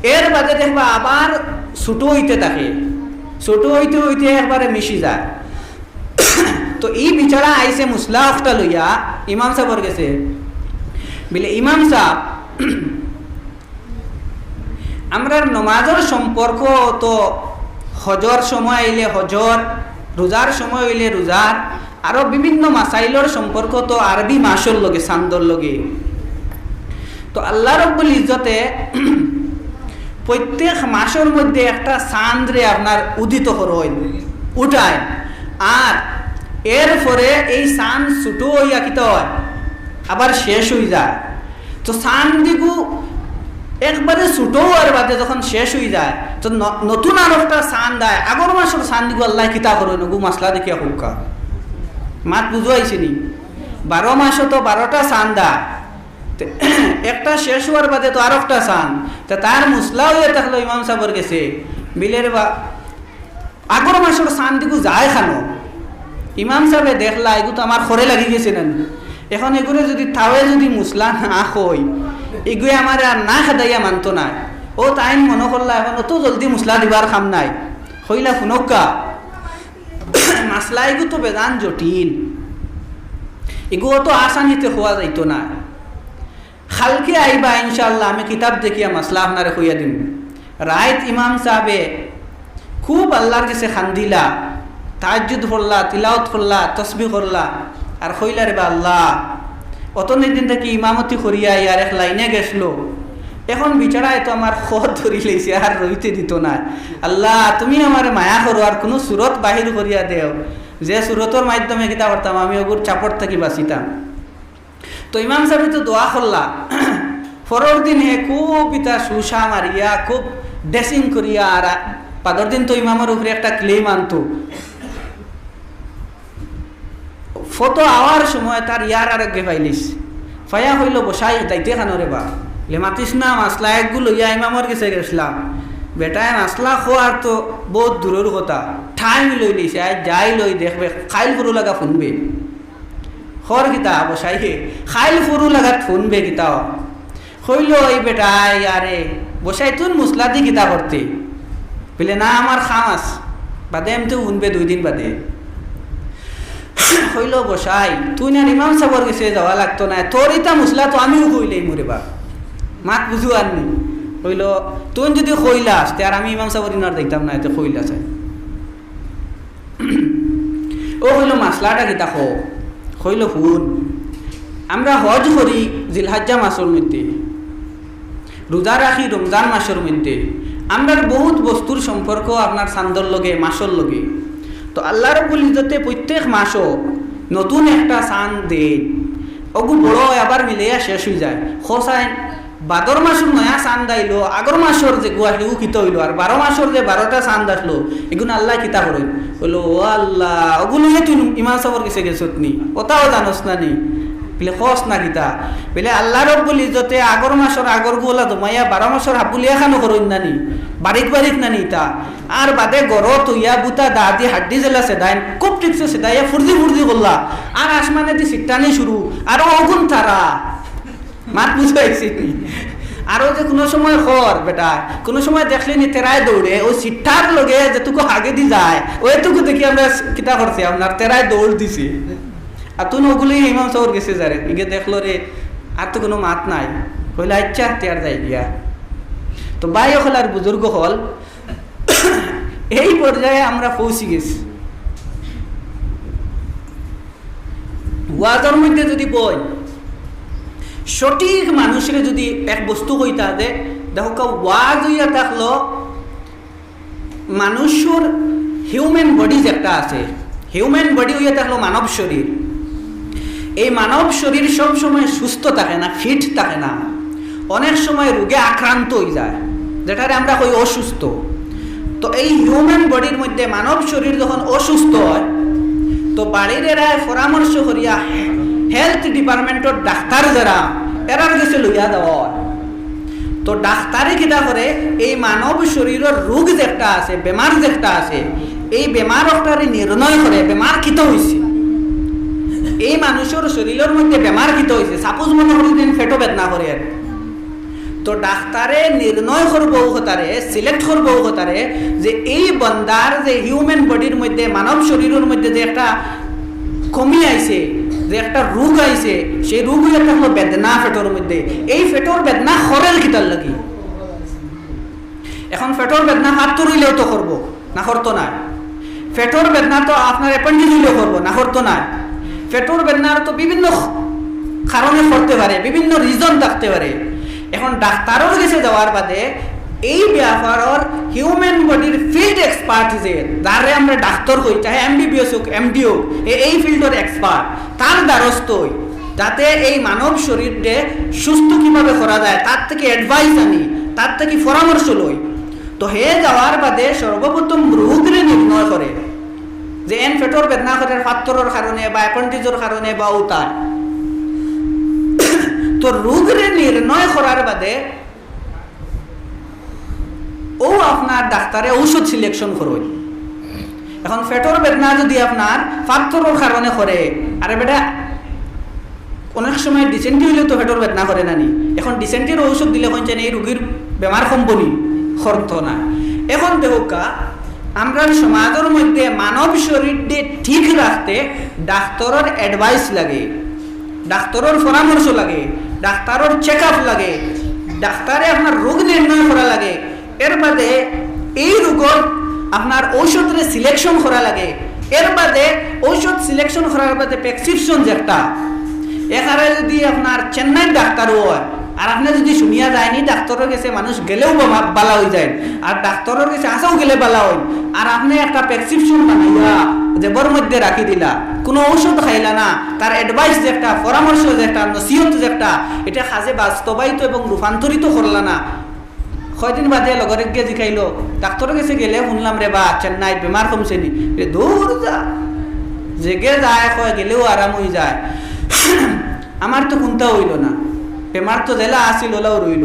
এর বাদে দেখবা আবার ছোট অইতে থাকে, ছোট অইতে অইতে একবারে মিশি যায়। তো ই বেচারা আইছে মুসলা একটা লইয়া ইমাম সাহেবর গেছে, বলে, "ইমাম সাহেব, আমরার নমাজর সম্পর্ক তো হজর সময় আইলে হজর, রোজার সময় অইলে রোজার, আরো বিভিন্ন মাসাইলর সম্পর্ক তো আরবি মাসর লগে, চান্দর লগে। তো আল্লাহ রব্বুল ইজ্জতে প্রত্যেক মাসর মধ্যে একটা চান্দরে আপনার উদিত করইন, উঠাইন, আর এরপরে এই চান্দ ছোট অইয়া কিতা অয়, আবার শেষ অই যায়। তো চান্দিগু একবারে ছোট অওয়ার বাদে যখন শেষ অই যায়, তো ন-, নতুন আর একটা চান্দ আয়, আগর মাসর চান্দিগু আল্লাহ কিতা করইন, অগু মাসলা দেখিয়া কউক্কা।" মাত বুঝাইছে নি? বারো মাসো তো বারোটা চান্দ আয়, তে একটা শেষ অওয়ার বাদে তো আর একটা চান্দ। তে তার মুসলা অইয়া থাকলো ইমাম সাহেবর গেছে, বলে, "রে বা, আগর মাসর চান্দিগু যায় খানো?" ইমাম সাহেবে দেখলা, "এগু তো আমার খরে লাগি গেছে না নি? এখন এগুরে যদি তাওয়ে যদি মুসলা না কই, এগুয়ে আমারে আর না খেদাইয়া মানতো নায়।" ও তাইন মনো করলা, "এখন অত জলদি মুসলা দিবার কাম নাই।" কইলা, "হুনউক্কা, মাসলা এগু তো বেজান জটিল, এগু অত আসানিতে কওয়া যাইতো না। কালকে আইবা ইনশাআল্লাহ, আমি কিতাব দেখিয়া মাসলা আপনারে কইয়া দিমু।" রাইত ইমাম সাহেবে খুব আল্লাহর গেছে কান্দিলা, তাহাজ্জুদ পড়লা, তিলাওত করলা, তসবিহ করলা, আর কইলা, "রে বা আল্লাহ, অতদিন থাকি ইমামতি করিয়া ইয়ার এক লাইনে গেছলো, এখন বেচারায় তো আমার খত ধরি লইছে, আর রইতে দিতো না। আল্লাহ, তুমি আমারে মায়া করো, আর কুনু সুরত বাহির করিয়া দেও, যে সুরতর মাধ্যমে কিতা করতাম, আমি অগুর চাপট থাকি বাঁচিতাম।" তো ইমাম সাহেবে তো দোয়া করলা। পরর দিন হে খুব ইতা শুশা মারিয়া, খুব ড্রেসিং করিয়া, আর বাদর দিন তো ইমামর উপরে একটা ক্লেম আনতো। ফতো আওয়ার সময় তার ইয়ার আরোগ্যে পাইলিছে। পাইয়া কইলো, "বসাই, দাইতে খানো রে বা?" "লে মাতিস না, মাসলা এগু লইয়া ইমামর গেছে গেছলাম।" বেটায় মাসলা কওয়ার তো বউত দূরর কথা, টাইম লই লইছে, আইজ যাই লই দেখবে, কাইল ফুরু লাগা হুনবে। কর কিতা বসাইয়ে, কাইল ফুরু লাগাত হুনবে কিতা। কইলো, "এই বেটায়, আরে বসাই, তুই মুসলা দি কিতা করতে?" বলে, "না, আমার কাম আছে, বাদে এমতে হুনবে দুই দিন বাদে।" কইলো, "বসাই, তুই না ইমাম সাহেবর গেছে যাওয়া লাগতো না, তোর ইতা মুসলা তো আমিও কইলেই মরে বা, মাত বুঝু আর নি।" কইলো, "তুই যদি কইলাস, তে আর আমি ইমাম সাহেবর ইনার দেখতাম না, এতে কইলা চাই।" ও কইলো, "মাসলাটা কিতা কও?" কইলো, "হুন, আমরা হজ করি জিলহজ্জা মাসর মধ্যে, রোজা রাখি রমজান মাসর মধ্যে, আমরার বউত বস্তুর সম্পর্ক আপনার চান্দর লগে, মাসর লগে। তো আল্লাহ রব্বুল ইজ্জতে প্রত্যেক মাসো নতুন একটা চান্দ দেইন, অগু বড় অয়, আবার মিলাইয়া শেষ অই যায়। খোসাইন বাদর মাসর নয়া চান্দ আইলো, আগর মাসর যেগু আসলো, অগু কিতা অইলো? আর বারো মাসর যে বারোটা চান্দ আসলো, এগুন আল্লায় কিতা করইন?" কইলো, "ও আল্লাহ, অগু লইয়া তুই ইমাম সাহেবর গেছে গেছত নি? অতাও জানস না নি?" বলে, "কস না কিতা?" বলে, "আল্লাহ রব্বুল ইজ্জতে আগর মাসর আগর গুলা জমাইয়া বারো মাসর হাবুলিয়া খানো করইন না নি, বারিক বারিক না নি ইতা? আর বাদে গরো থইয়া বুতা দাদি হাড্ডি যেলা সেদাইন, খুব ঠিকছে সেদাইয়া ফুর্জি ফুর্জি করলা, আর আসমানেদি ছিট্টানি শুরু, আর অগুন তারা।" মাত বুঝাইছি নি? আরো যে কুনু সময় কর বেটা, কুনু সময় দেখলে নি তেরায় দৌড়ে, ওই ছিট্টার লগে যেটুকু আগেদি যায়, ওইটুকু দেখি আমরা কিতা করছি, আপনার তেরায় দৌড় দিছি। আর তুই ওগুলি ইমাম সাহেবর গেছে যারে, ইগে দেখলো রে, আর তো কুনু মাত নাই। কইলে, "আচ্ছা, তে আর যাই গিয়া।" তো ভাই অকল আর বুজুর্গ অকল, এই পর্যায়ে আমরা পৌঁছি গেছি। ওয়াজর মধ্যে যদি বই, সঠিক মানুষরে যদি এক বস্তু কইতা যে, দেখো কা, ওয়াজ হইয়া থাকলো মানুষর হিউম্যান বডি যেটা আছে, হিউম্যান বডি হইয়া থাকলো মানব শরীর। এই মানব শরীর সব সময় সুস্থ থাকে না, ফিট থাকে না, অনেক সময় রোগে আক্রান্ত হয়ে যায়, যেটারে আমরা কই অসুস্থ। তো এই হিউম্যান বডির মধ্যে মানব শরীর যখন অসুস্থ হয়, তো বাড়ির এরায় পরামর্শ করিয়া হেলথ ডিপার্টমেন্টর ডাক্তার যারা, এরার গেছে লইয়া দেওয়া হয়। তো ডাক্তারে কিতা করে, এই মানব শরীরর রোগ যেটা আছে, বেমার যেটা আছে, এই বেমার ওটারে নির্ণয় করে, বেমার কিতা হইছে, এই মানুষর শরীরর মধ্যে বেমার কিতা হইছে। সাপোজ মনে করি দিন পেটো বেদনা করে আর, তো ডাক্তারে নির্ণয় করবো কথারে, সিলেক্ট করবো কথারে, যে এই বন্দার যে হিউম্যান বডির মধ্যে, মানব শরীরর মধ্যে যে একটা কমি আইছে, যে একটা রোগ আইছে, সেই রোগ হইয়া থাকলো বেদনা পেটর মধ্যে। এই পেটর বেদনা করের কিতার লাগি? এখন পেটর বেদনা ফাত্তর হইলেও তো করবো, না করতো না? পেটর বেদনা তো আপনার অ্যাপেন্ডিক্স হইলেও করবো, না করতো না? পেটর বেদনার তো বিভিন্ন কারণে করতে পারে, বিভিন্ন রিজন থাকতে পারে। এখন ডাক্তারর গেছে যাওয়ার বাদে এই ব্যাপারর হিউম্যান বডির ফিল্ড এক্সপার্ট যে, যারে আমরা ডাক্তার কই, চাহে এমবিবিএস হোক, এমডি হোক, এ এই ফিল্ডর এক্সপার্ট, তার দ্বারস্থ হই, যাতে এই মানব শরীররে সুস্থ কিভাবে করা যায়, তার থেকে অ্যাডভাইস আনি, তার থেকে পরামর্শ লই। তো হে যাওয়ার বাদে সর্বপ্রথম রোগরে নির্ণয় করে যে এন পেটর বেদনা করের ফাত্তরর কারণে বা অ্যাপেন্ডিক্সর কারণে বা উতার। তো রোগরে নির্ণয় করার বাদে ও আপনার ডাক্তারে ঔষধ সিলেকশন করইন। এখন পেটর বেদনা যদি আপনার ফাত্তরর কারণে করে, আরে বেটা, অনেক সময় ডিসেন্ট্রি হইলেও তো পেটর বেদনা করে না নি? এখন ডিসেন্ট্রির ঔষধ দিলে কইন চাইন এই রুগীর বেমার কমবো নি? করতো না। এখন দেখউক্কা, আমরার সমাজর মধ্যে মানব শরীররে ঠিক রাখতে ডাক্তারর অ্যাডভাইস লাগে, ডাক্তারর পরামর্শ লাগে, ডাক্তারর চেক আপ লাগে, ডাক্তারে আপনার রোগ নির্ণয় করা লাগে। এর বাদে এই রোগর আপনার ঔষধরে সিলেকশন করা লাগে। এর বাদে ঔষধ সিলেকশন করার বাদে প্রেসক্রিপশন যেটা, এখানে যদি আপনার চেন্নাইর ডাক্তারও হয়, আর আপনি যদি শুনিয়া যায়নি ডাক্তারর গেছে মানুষ গেলেও বা-, বালা হয়ে যায়, আর ডাক্তারর গেছে আসাও গেলে বালা হয়, আর আপনি একটা প্রেসক্রিপশন বানাইয়া জেবর মধ্যে রাখি দিলা, কোনো ঔষধ খাইলা না, তার অ্যাডভাইস যেটা, পরামর্শ যেটা, নসিহত যেটা, এটা কাজে বাস্তবায়িত এবং রূপান্তরিত করলা না। কয়দিন বাদে লগরে গিয়ে জিকাইলো, "ডাক্তারর গেছে গেলে শুনলাম রে বা, চেন্নাইত বেমার কমছে নি?" রে দূর যা, যেগে যায় কয় গেলেও আরাম হয়ে যায়। আমার তো কুন্তা হইল না, বেমার তো যেলা আছিল ওলাও রইল।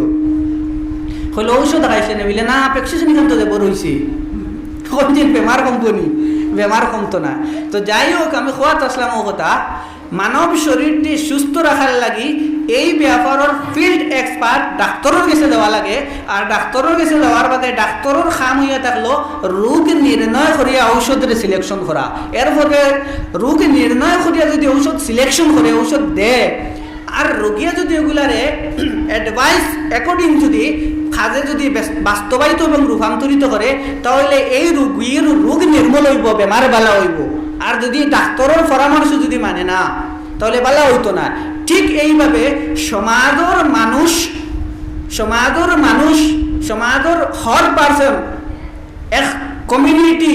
কইলো, "ঔষধ খাইছে না?" বলে, "না, প্রেসক্রিপশন এখান তো দেবো রইছে।" কয়দিন বেমার কমবো নি? বেমার কমতো না। তো যাই হোক, আমি কওয়াত আসলাম ও কথা, মানব শরীররে সুস্থ রাখার লাগি এই ব্যাপারর ফিল্ড এক্সপার্ট ডাক্তারর গেছে যাওয়া লাগে। আর ডাক্তারর গেছে যাওয়ার বাদে ডাক্তারর কাম হইয়া থাকলো রোগ নির্ণয় করিয়া ঔষধরে সিলেকশন করা। এরপরে রোগ নির্ণয় করিয়া যদি ঔষধ সিলেকশন করে, ঔষধ দেয়, আর রোগীয়ে যদি ওগুলারে অ্যাডভাইস অ্যাকর্ডিং যদি কাজে যদি বেস-, বাস্তবায়িত এবং রূপান্তরিত করে, তাহলে এই রোগীর রোগ নির্মূল হইব, বেমার বালা হইব। আর যদি ডাক্তারর পরামর্শ যদি মানে না, তাহলে বালা হইতো না। ঠিক এইভাবে সমাজর মানুষ, সমাজর মানুষ, সমাজর হর পার্সন, এক কমিউনিটি,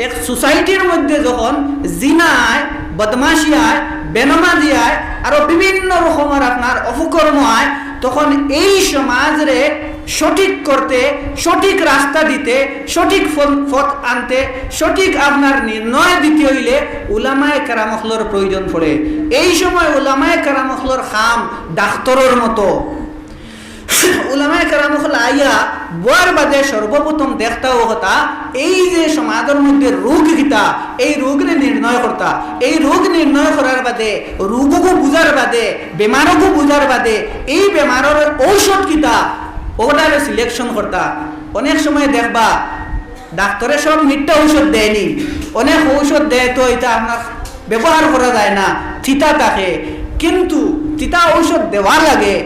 এক সোসাইটির মধ্যে যখন জিনা আয়, বদমাশি আয়, বেনমাজি আয়, আরো বিভিন্ন রকমের আপনার অপকর্ম আয়, তখন এই সমাজরে সঠিক করতে, সঠিক রাস্তা দিতে, সঠিক ফল-, পথ আনতে, সঠিক আপনার নির্ণয় দিতে অইলে উলামায়ে কেরাম অকলর প্রয়োজন পড়ে। এই সময় উলামায়ে কেরাম অকলর কাম ডাক্তরর মতো। উলামায়ে কেরাম অকল আইয়া বওয়ার বাদে সর্বপ্রথম দেখতা অউ কথা, এই যে সমাজর মধ্যে রোগ কিতা, এই রোগরে নির্ণয় করতা। এই রোগ নির্ণয় করার বাদে, রোগগু বুঝার বাদে, বেমারগু বুঝার বাদে, এই বেমারর ঔষধ কিতা, অটারে selection করতা। অনেক সময় দেখবা, ডাক্তরে সব মিথ্যা ঔষধ দেয়নি, অনেক ঔষধ দেয় তো ইটা আপনার ব্যবহার করা যায় না, তিতা থাকে, কিন্তু তিতা ঔষধ দেওয়া লাগে।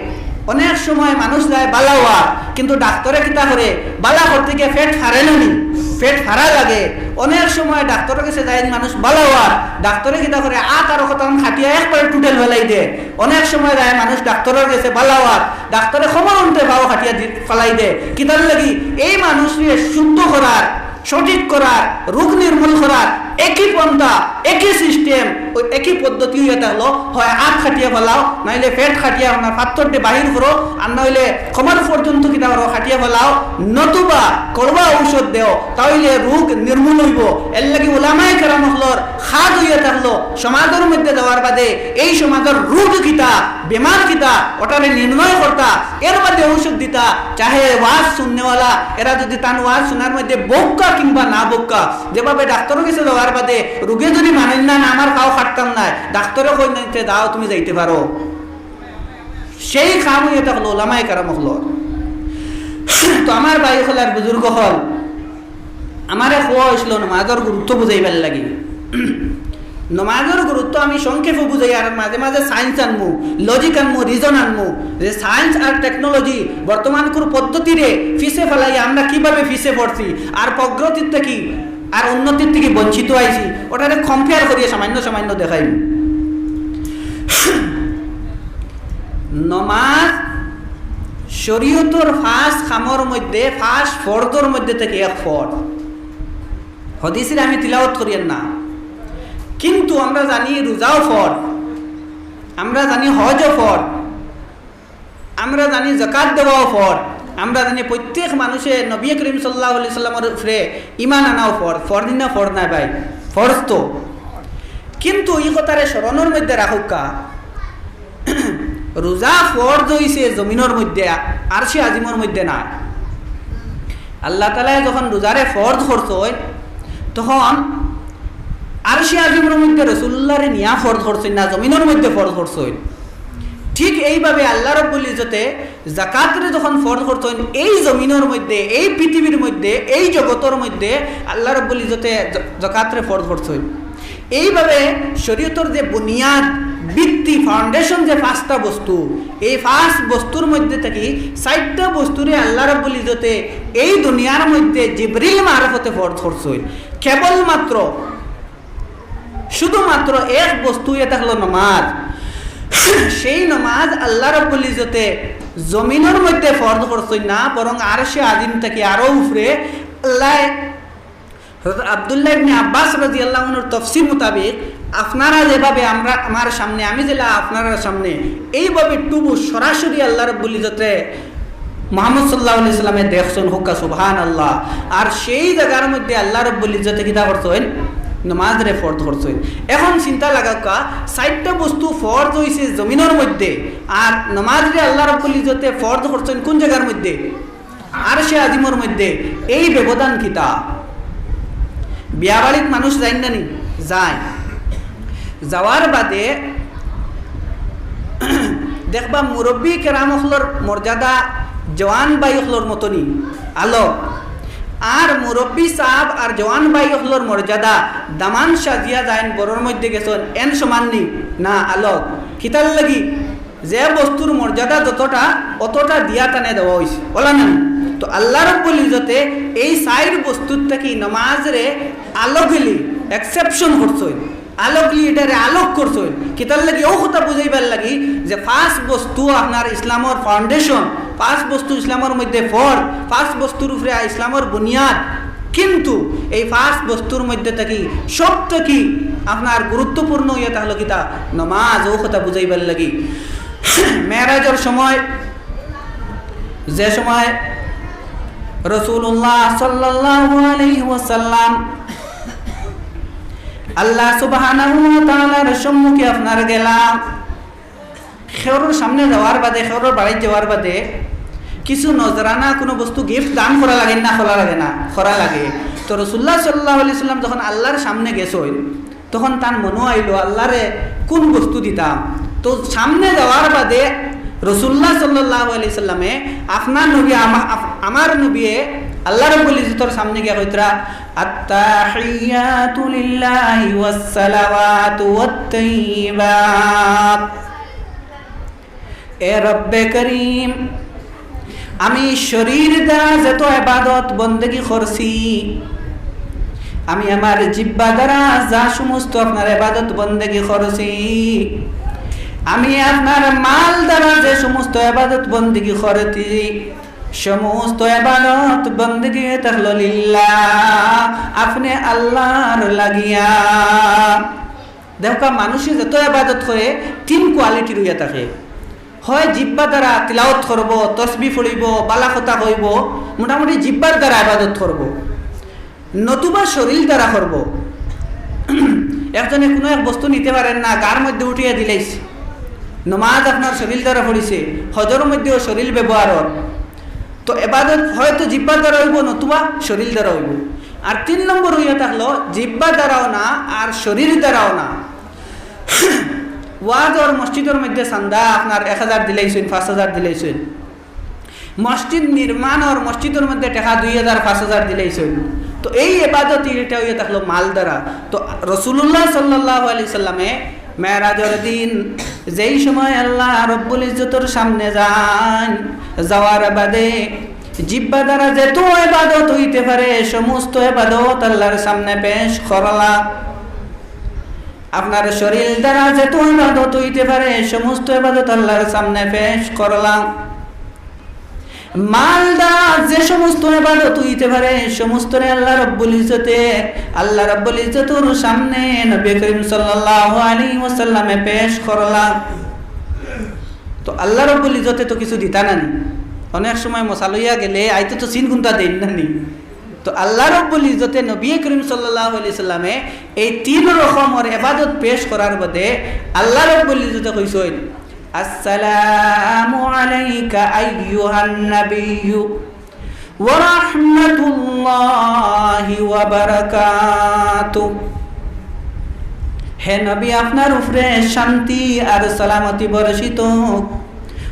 অনেক সময় মানুষ যায় বালা অওয়ার, কিন্তু ডাক্তরে কিতা করে, বালা করতে গিয়া পেট ফাড়ে না নি, পেট ফাড়া লাগে। অনেক সময় ডাক্তরর গেছে যায় মানুষ বালা অওয়ার, ডাক্তরে কিতা করে, আত আর কতখান কাটিয়া একবারে total ফালাই দে। অনেক সময় যায় মানুষ ডাক্তরর গেছে বালা অওয়ার, ডাক্তরে কোমর অন্তে পাও কাটিয়া দি-, ফালাই দে। কিতার লাগি? এই মানুষরে শুদ্ধ করার, সঠিক করার, রোগ নির্মূল করার একই পন্থা, একই system, অউ একই পদ্ধতি অইয়া থাকলো, হয় আত কাটিয়া ফালাও, নাইলে পেট কাটিয়া আপনার পাথরটা বাহির করো, আর নাইলে কোমর পর্যন্ত কিতা করো, কাটিয়া ফালাও, নতুবা কড়ুয়া ঔষধ দেও, তাইলে রোগ নির্মূল অইবো। এর লাগি উলামায়ে কেরাম অকলর কাজ অইয়া থাকলো, সমাজর মধ্যে যাওয়ার বাদে এই সমাজর রোগ কিতা, বেমার কিতা, অটারে নির্ণয় করতা, এর বাদে ঔষধ দিতা। চাহে ওয়াজ শুননেওয়ালা, এরা যদি তান ওয়াজ শুনার মধ্যে বউক্কা কিংবা না বউক্কা, যেভাবে ডাক্তরর গেছে যাওয়ার বাদে রোগে যদি মানইন না, "না, আমার পাও কাটতাম নায়", ডাক্তরে কইন না, "তে যাও, তুমি যাইতে পারো।" সেই কাম অইয়া থাকলো উলামায়ে কেরাম অকলর। তো আমার ভাই অকল আর বুজুর্গ অকল, আমারে কওয়া অইছিল নমাজর গুরুত্ব বুঝাইবার লাগি। নমাজর গুরুত্ব আমি সংক্ষেপে বুঝাই, আর মাঝে মাঝে science আনমু, logic আনমু, reason আনমু, যে science আর technology বর্তমানকুর পদ্ধতিরে পিছে ফালাইয়া আমরা কিভাবে পিছে পড়ছি, আর প্রগতির থাকি আর উন্নতির থাকি বঞ্চিত অইছি, অটারে compare করিয়া সামান্য সামান্য দেখাইমু। নমাজ শরীয়তর পাঁচ কামর মধ্যে, পাঁচ ফরজর মধ্যে থাকি এক ফরজ। হাদিসরে আমি তিলাওয়াত করিয়ার না, কিন্তু আমরা জানি রোজাও ফরজ, আমরা জানি হজও ফরজ, আমরা জানি যাকাত দেওয়াও ফরজ, আমরা জানি প্রত্যেক মানুষে নবী করিম সাল্লাল্লাহু আলাইহি সাল্লামর উপরে ঈমান আনাও ফরজ। ফরজ নি না? ফরজ নায় ভাই? ফরজ তো। কিন্তু ই কথারে স্মরণর মধ্যে রাখউক্কা, রোজা ফরজ অইছে জমিনর মধ্যে, আরশে আজিমর মধ্যে নায়। আল্লাহ তাআলায় যখন রোজারে ফরজ করছইন, তখন আরশে আজিমর মধ্যে রাসুলুল্লাহরে নিয়া ফরজ করছইন না, জমিনর মধ্যে ফরজ করছইন। ঠিক এইভাবে আল্লাহ রব্বুল ইজ্জতে যাকাতরে যখন ফরজ করছইন, এই জমিনর মধ্যে, এই পৃথিবীর মধ্যে, এই জগতর মধ্যে আল্লাহ রব্বুল ইজ্জতে জ-, যাকাতরে ফরজ করছইন। এইভাবে শরীয়তর যে বুনিয়াদ, ভিত্তি, foundation যে পাঁচটা বস্তু, এই পাঁচ বস্তুর মধ্যে থাকি চাইরটা বস্তুরে আল্লাহ রব্বুল ইজ্জতে এই দুনিয়ার মধ্যে জিবরিল মারফতে ফরজ করছইন। কেবলমাত্র, শুধুমাত্র এক বস্তু, ইটা অইলো নমাজ। সেই নমাজ আল্লাহ রব্বুল ইজ্জতে জমিনর মধ্যে ফরজ করছইন না, বরং আরশে আজিম থাকি আরো উপরে আল্লাহ হযরত আব্দুল্লাহ ইবনে আব্বাস রাদিয়াল্লাহু আনহুর তফসির মোতাবেক, আপনারা যেভাবে আমরা, আমার সামনে, আমি যেলা আপনারার সামনে, এইভাবে টুবু সরাসরি আল্লাহ রব্বুল ইজ্জতে মুহাম্মদ সাল্লাল্লাহু আলাইহি সাল্লামে দেখছইন, কউক্কা সুবহানাল্লাহ। আর সেই জাগার মধ্যে আল্লাহ রব্বুল ইজ্জতে কিতা করছইন? নমাজরে ফরজ করছইন। এখন চিন্তা লাগাউক্কা, চাইরটা বস্তু ফরজ অইছে জমিনর মধ্যে, আর নমাজরে আল্লাহ রব্বুল ইজ্জতে ফরজ করছইন কোন জাগার মধ্যে? আরশে আজিমর মধ্যে। এই ব্যবধান কিতা? বিয়া বাড়িত মানুষ যাইন না নি? যায়। যাওয়ার বাদে দেখবা মুরব্বি কেরাম অকলর মর্যাদা জওয়ান ভাই অকলর মতনই আলোক, আর মুরব্বি সাব আর জওয়ান ভাই অকলর মর্যাদা দামান সাজিয়া যাইন বরর মধ্যে গেছইন, এন সমান নি? না, আলোক। কিতার লাগি? যে বস্তুর মর্যাদা যতটা, অতটা দিয়া তানে দেওয়া অইছে, অলা না নি? তো আল্লাহ রব্বুল ইজ্জতে এই চাইর বস্তুর থাকি নমাজরে আলোকলি exception করছইন, আলোকলি ইটারে আলোক করছইন। কিতার লাগি? অউ কথা বুঝাইবার লাগি যে পাঁচ বস্তু আপনার ইসলামর foundation, পাঁচ বস্তু ইসলামর মধ্যে ফরজ, পাঁচ বস্তুর উপরে ইসলামর বুনিয়াদ। কিন্তু এই পাঁচ বস্তুর মধ্যে থাকি সব থাকি আপনার গুরুত্বপূর্ণ ইয়া তাইলো কিতা? নমাজ। অউ কথা বুঝাইবার লাগি মেরাজর সময় যে সময় রাসূলুল্লাহ সাল্লাল্লাহু আলাইহি ওয়াসাল্লাম আল্লাহ সুবহানাহু ওয়া তাআলার সম্মুখে আপনার গেলা, কেউরর সামনে যাওয়ার বাদে, কেউরর বাড়িত যাওয়ার বাদে কিছু নজরানা কুনু বস্তু গিফট দান করা লাগে না, করা লাগে না, করা লাগে। তো রাসূলুল্লাহ সাল্লাল্লাহু আলাইহি ওয়াসাল্লাম যখন আল্লাহর সামনে গেছইন, তখন তান মনো আইলো, "আল্লাহরে কুন বস্তু দিতাম?" তো সামনে যাওয়ার বাদে রাসূলুল্লাহ সাল্লাল্লাহু আলাইহি ওয়াসাল্লামে আপনার নবী, আমা-, আফ-, আমার নবীয়ে আল্লাহ রাব্বুল ইজ্জতর সামনে গিয়া কইতরা, "আত্তাহিয়াতু লিল্লাহি ওয়াস সালাওয়াতু ওয়াত তাইয়্যিবাত।" এ রব্বে করিম, আমি শরীর দ্বারা যত ইবাদত বন্দেগি করছি, আমি আমার জিব্বা দ্বারা যা সমস্ত আপনার ইবাদত বন্দেগি করছি, আমি আপনার মাল দ্বারা যে সমস্ত ইবাদত বন্দেগি করছি, সমস্ত ইবাদত বন্দেগি থাকলো লিল্লাহ, আপনে আল্লাহর লাগিয়া। দেখউক্কা, মানুষে যত ইবাদত করে, তিন কোয়ালিটির অইয়া থাকে। হয় জিব্বা দ্বারা তিলাওয়াত করবো, তসবি পড়িবো, বালা কথা কইবো, মোটামুটি জিব্বার দ্বারা ইবাদত করবো, নতুবা শরীর দ্বারা করবো। একজনে কুনু এক বস্তু নিতে পারের না, গার মধ্যে উঠাইয়া দিলাইছে, নমাজ আপনার শরীর দ্বারা পড়িছে, হজর মধ্যেও শরীর ব্যবহার অর। তো ইবাদত হয়তো জিব্বার দ্বারা অইবো, নতুবা শরীর দ্বারা অইবো। আর তিন নম্বর অইয়া থাকলো জিব্বা দ্বারাও না, আর শরীর দ্বারাও না। ওয়াজ অর মসজিদর মধ্যে চান্দা আপনার এক হাজার দিলাইছইন, পাঁচ হাজার দিলাইছইন, মসজিদ নির্মাণ অর মসজিদর মধ্যে টেকা দুই হাজার, পাঁচ হাজার দিলাইছইন। তো এই ইবাদত ইটা অইয়া থাকলো মাল দ্বারা। তো রাসূলুল্লাহ সাল্লাল্লাহু আলাইহি সাল্লামে মেরাজর দিন যেই সময় আল্লাহ রব্বুল ইজ্জতর সামনে যাইন, যাওয়ার বাদে জিব্বা দ্বারা যত ইবাদত অইতে পারে, সমস্ত ইবাদত আল্লাহর সামনে পেশ করলা। আপনার শরীর দ্বারা যত ইবাদত অইতে পারে, সমস্ত ইবাদত আল্লাহর সামনে পেশ করলা। মাল দ্বারা যে সমস্ত ইবাদত অইতে পারে, সমস্তরে আল্লাহ রব্বুল ইজ্জতে, আল্লাহ রব্বুল ইজ্জতর সামনে নবী করিম সাল্লাল্লাহু আলাইহি ওয়াসাল্লামে পেশ করলা। তো আল্লাহ রব্বুল ইজ্জতে তো কিছু দিতা নানি, অনেক সময় মশা লইয়া গেলে আইতে তো সিন গুন্তা দেইন নানি। তো আল্লাহ রব্বুল ইজ্জতে নবী করিম সাল্লাল্লাহু আলাইহি সাল্লামে এই তিন রকমর ইবাদত পেশ করার বাদে আল্লাহ রব্বুল ইজ্জতে কইছইন, "আসসালামু আলাইকা আইয়ুহান নাবিয়্যু ওয়া রাহমাতুল্লাহি ওয়া বারাকাতুহু।" হে নবী, আপনার উপরে শান্তি আর সালামতি বর্ষিত হোক।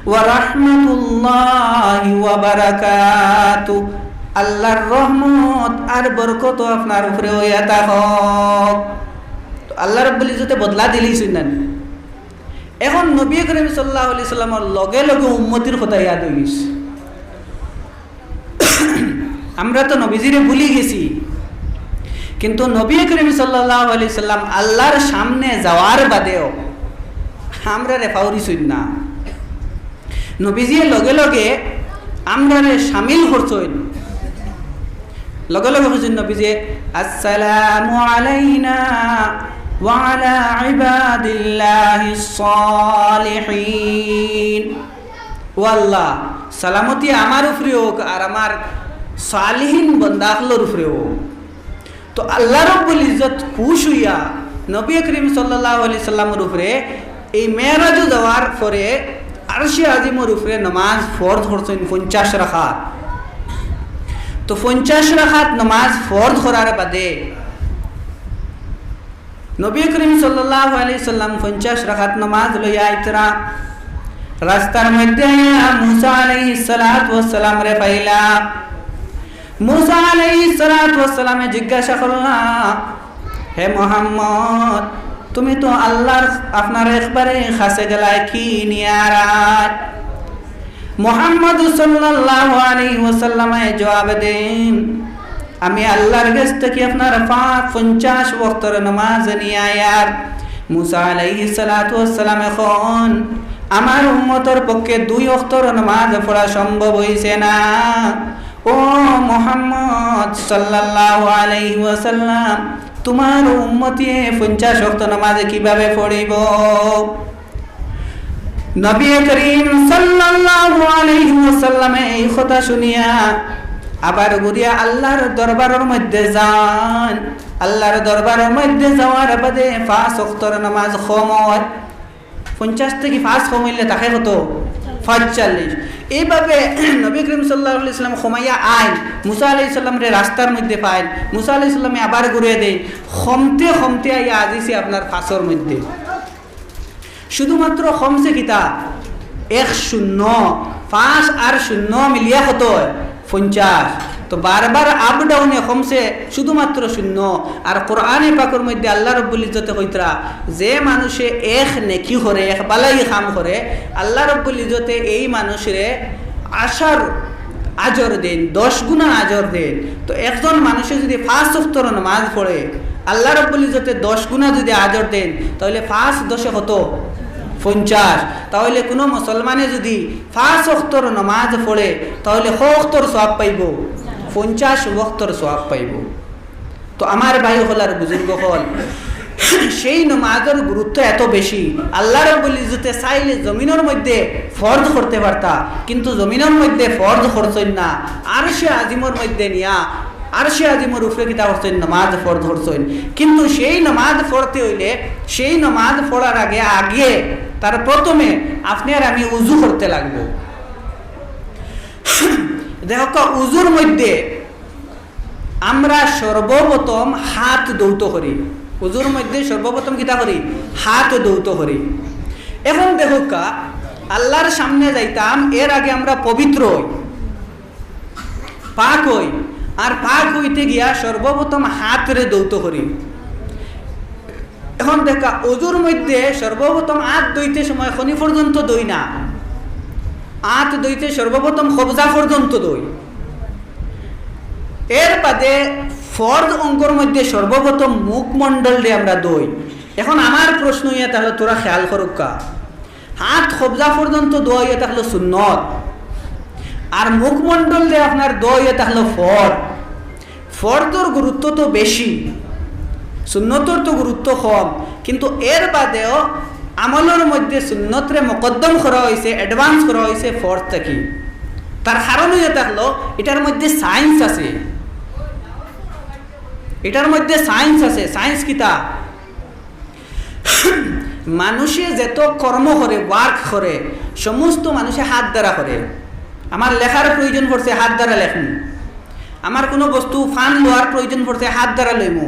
ওয়া রাহমাতুল্লাহি ওয়া বারাকাতুহু, আল্লাহর রহমত আর বরকত আপনার উপরে অইয়া থাকউক। তো আল্লাহ রাব্বুল ইজ্জতে বদলা দিলাইছইন নানি। এখন নবী করিম সাল্লাল্লাহু আলাইহি সাল্লামর লগে লগে উম্মতির কথা ইয়াদ অইগেছে। আমরা তো নবীজিরে ভুলি গেছি, কিন্তু নবী করিম সাল্লাল্লাহু আলাইহি সাল্লাম আল্লাহর সামনে যাওয়ার বাদেও আমরারে ফাউরিছইন না। নবীজিয়ে লগে লগে আমরারে শামিল করছইন। লগে লগে কইছইন নবীজিয়ে, "আসসালামু আলাইনা ওয়া আলা ইবাদিল্লাহিস সালিহিন।" ও আল্লাহ, সালামতি আমার উপরে হোক আর আমার সালিহিন বন্দা অকলর উপরে হোক। তো আল্লাহ রব্বুল ইজ্জত খুশ অইয়া নবী করিম সাল্লাল্লাহু আলাইহি সাল্লামর উপরে এই মেরাজো যাওয়ার পরে আরশে আজিমর উপরে নমাজ ফরজ করছইন পঞ্চাশ রাকাত। তো পঞ্চাশ রাকাত নমাজ ফরজ করার বাদে নবী করিম সাল্লাল্লাহু আলাইহি সাল্লাম পঞ্চাশ রাকাত নমাজ লইয়া আইতরা। রাস্তার মধ্যে আইয়া মুসা আলাইহিস সালাতু ওয়াস সালামরে পাইলা। মুসা আলাইহিস সালাতু ওয়াস সালামে জিজ্ঞাসা করলা, "হে মোহাম্মদ, তুমি তো আল্লাহর, আপনার একবারে কাছে গেলায়, কি নিয়া আরায়?" মোহাম্মদ সাল্লাল্লাহু আলাইহি ওয়াসাল্লামে জবাব দেইন, "আমি আল্লাহর গেছ থাকি আপনার পাঁচ, পঞ্চাশ ওয়াক্তর নমাজ নিয়া আইয়ার।" মুসা আলাইহিস সালাতু ওয়াস সালামে কইন, "আমার উম্মতর পক্ষে দুই ওয়াক্তর নমাজ পড়া সম্ভব অইছে না।" ও মোহাম্মদ সাল্লাল্লাহু আলাইহি ওয়াসাল্লাম, তোমার উম্মতিয়ে পঞ্চাশ ওয়াক্ত নমাজ কিভাবে পড়িবো? নবী করিম সাল্লাল্লাহু আলাইহি ওয়াসাল্লামে এই কথা শুনিয়া আবার ঘুরিয়া আল্লাহর দরবারর মধ্যে যাইন। আল্লাহর দরবারর মধ্যে যাওয়ার বাদে পাঁচ ওয়াক্তর নামাজ কম অয়। পঞ্চাশ থাকি পাঁচ কম অইলে থাকে কত? পাঁচচল্লিশ। এইভাবে নবী করিম সাল্লাল্লাহু আলাইহি ওয়াসাল্লাম কমাইয়া আইন, মুসা আলাইহিস সালামরে রাস্তার মধ্যে পাইন, মুসা আলাইহিস সালামে আবার ঘুরিয়া দেইন, কমতে কমতে আইয়া আজিছে আপনার পাঁচর মধ্যে। শুধুমাত্র কমছে কিতা? এক শূন্য। পাঁচ আর শূন্য মিলিয়া কত অয়? পঞ্চাশ। তো বারবার আপ ডাউনে কমছে শুধুমাত্র শূন্য। আর কোরআনে পাকর মধ্যে আল্লাহ রব্বুল ইজ্জতে কইতরা, যে মানুষে এক নেকি করে, এক বালাই কাম করে, আল্লাহ রব্বুল ইজ্জতে এই মানুষরে আশার আজর দেইন, দশ গুণা আজর দেইন। তো একজন মানুষে যদি পাঁচ ওয়াক্তর নামাজ পড়ে, আল্লাহ রব্বুল ইজ্জতে দশ গুণা যদি আজর দেইন, তাহলে পাঁচ দশে কত? পঞ্চাশ। তাহলে কোনো মুসলমানে যদি পাঁচ ওয়াক্তর নামাজ পড়ে, তাহলে ক ওয়াক্তর সওয়াব পাইবো? পঞ্চাশ ওয়াক্তর সওয়াব পাইবো। তো আমার ভাই অকল আর বুজুর্গ অকল, সেই নমাজর গুরুত্ব এত বেশি। আল্লাহ রব্বুল ইজ্জতে চাইলে জমিনর মধ্যে ফরজ করতে পারতা, কিন্তু জমিনর মধ্যে ফরজ করছইন না, আরশে আজিমর মধ্যে নিয়া, আরশে আজিমর উপরে কিতা করছইন? নমাজ ফরজ করছইন। কিন্তু সেই নমাজ পড়তে অইলে, সেই নমাজ পড়ার আগে, আগে তার প্রথমে আপনে আর আমি উজু করতে লাগবো। দেখউক্কা, উজুর মধ্যে আমরা সর্বপ্রথম হাত ধৌত করি। উজুর মধ্যে সর্বপ্রথম কিতা করি? হাত ধৌত করি। এখন দেখউক্কা, আল্লাহর সামনে যাইতাম, এর আগে আমরা পবিত্র অই, পাক অই, আর পাক অইতে গিয়া সর্বপ্রথম হাতরে ধৌত করি। এখন দেখউক্কা, উজুর মধ্যে সর্বপ্রথম আত ধইতে সময় খনি পর্যন্ত ধই না, আত ধইতে সর্বপ্রথম কবজা পর্যন্ত ধই। এর বাদে ফরজ অঙ্গর মধ্যে সর্বপ্রথম মুখমণ্ডলরে আমরা ধই। এখন আমার প্রশ্ন ইয়া তাহলে তোরা খেয়াল করউক্কা, হাত কবজা পর্যন্ত ধোয়া ইয়া তাহলে সুন্নত, আর মুখমণ্ডলরে আপনার ধোয়া ইয়া তাহলে ফরজ। ফরজর গুরুত্ব তো বেশি, সুন্নতর তো গুরুত্ব কম, কিন্তু এর বাদেও আমলর মধ্যে সুন্নতরে মোকদ্দম করা অইছে, অ্যাডভান্স করা অইছে ফরজ থাকি। তার কারণ ইয়া থাকলো, এটার মধ্যে সায়েন্স আছে, এটার মধ্যে সায়েন্স আছে। সায়েন্স কিতা? মানুষে যত কর্ম করে, ওয়ার্ক করে, সমস্ত মানুষে হাত দ্বারা করে। আমার লেখার প্রয়োজন পড়ছে, হাত দ্বারা লেখমু। আমার কোনো বস্তু ফান লওয়ার প্রয়োজন পড়ছে, হাত দ্বারা লইমু।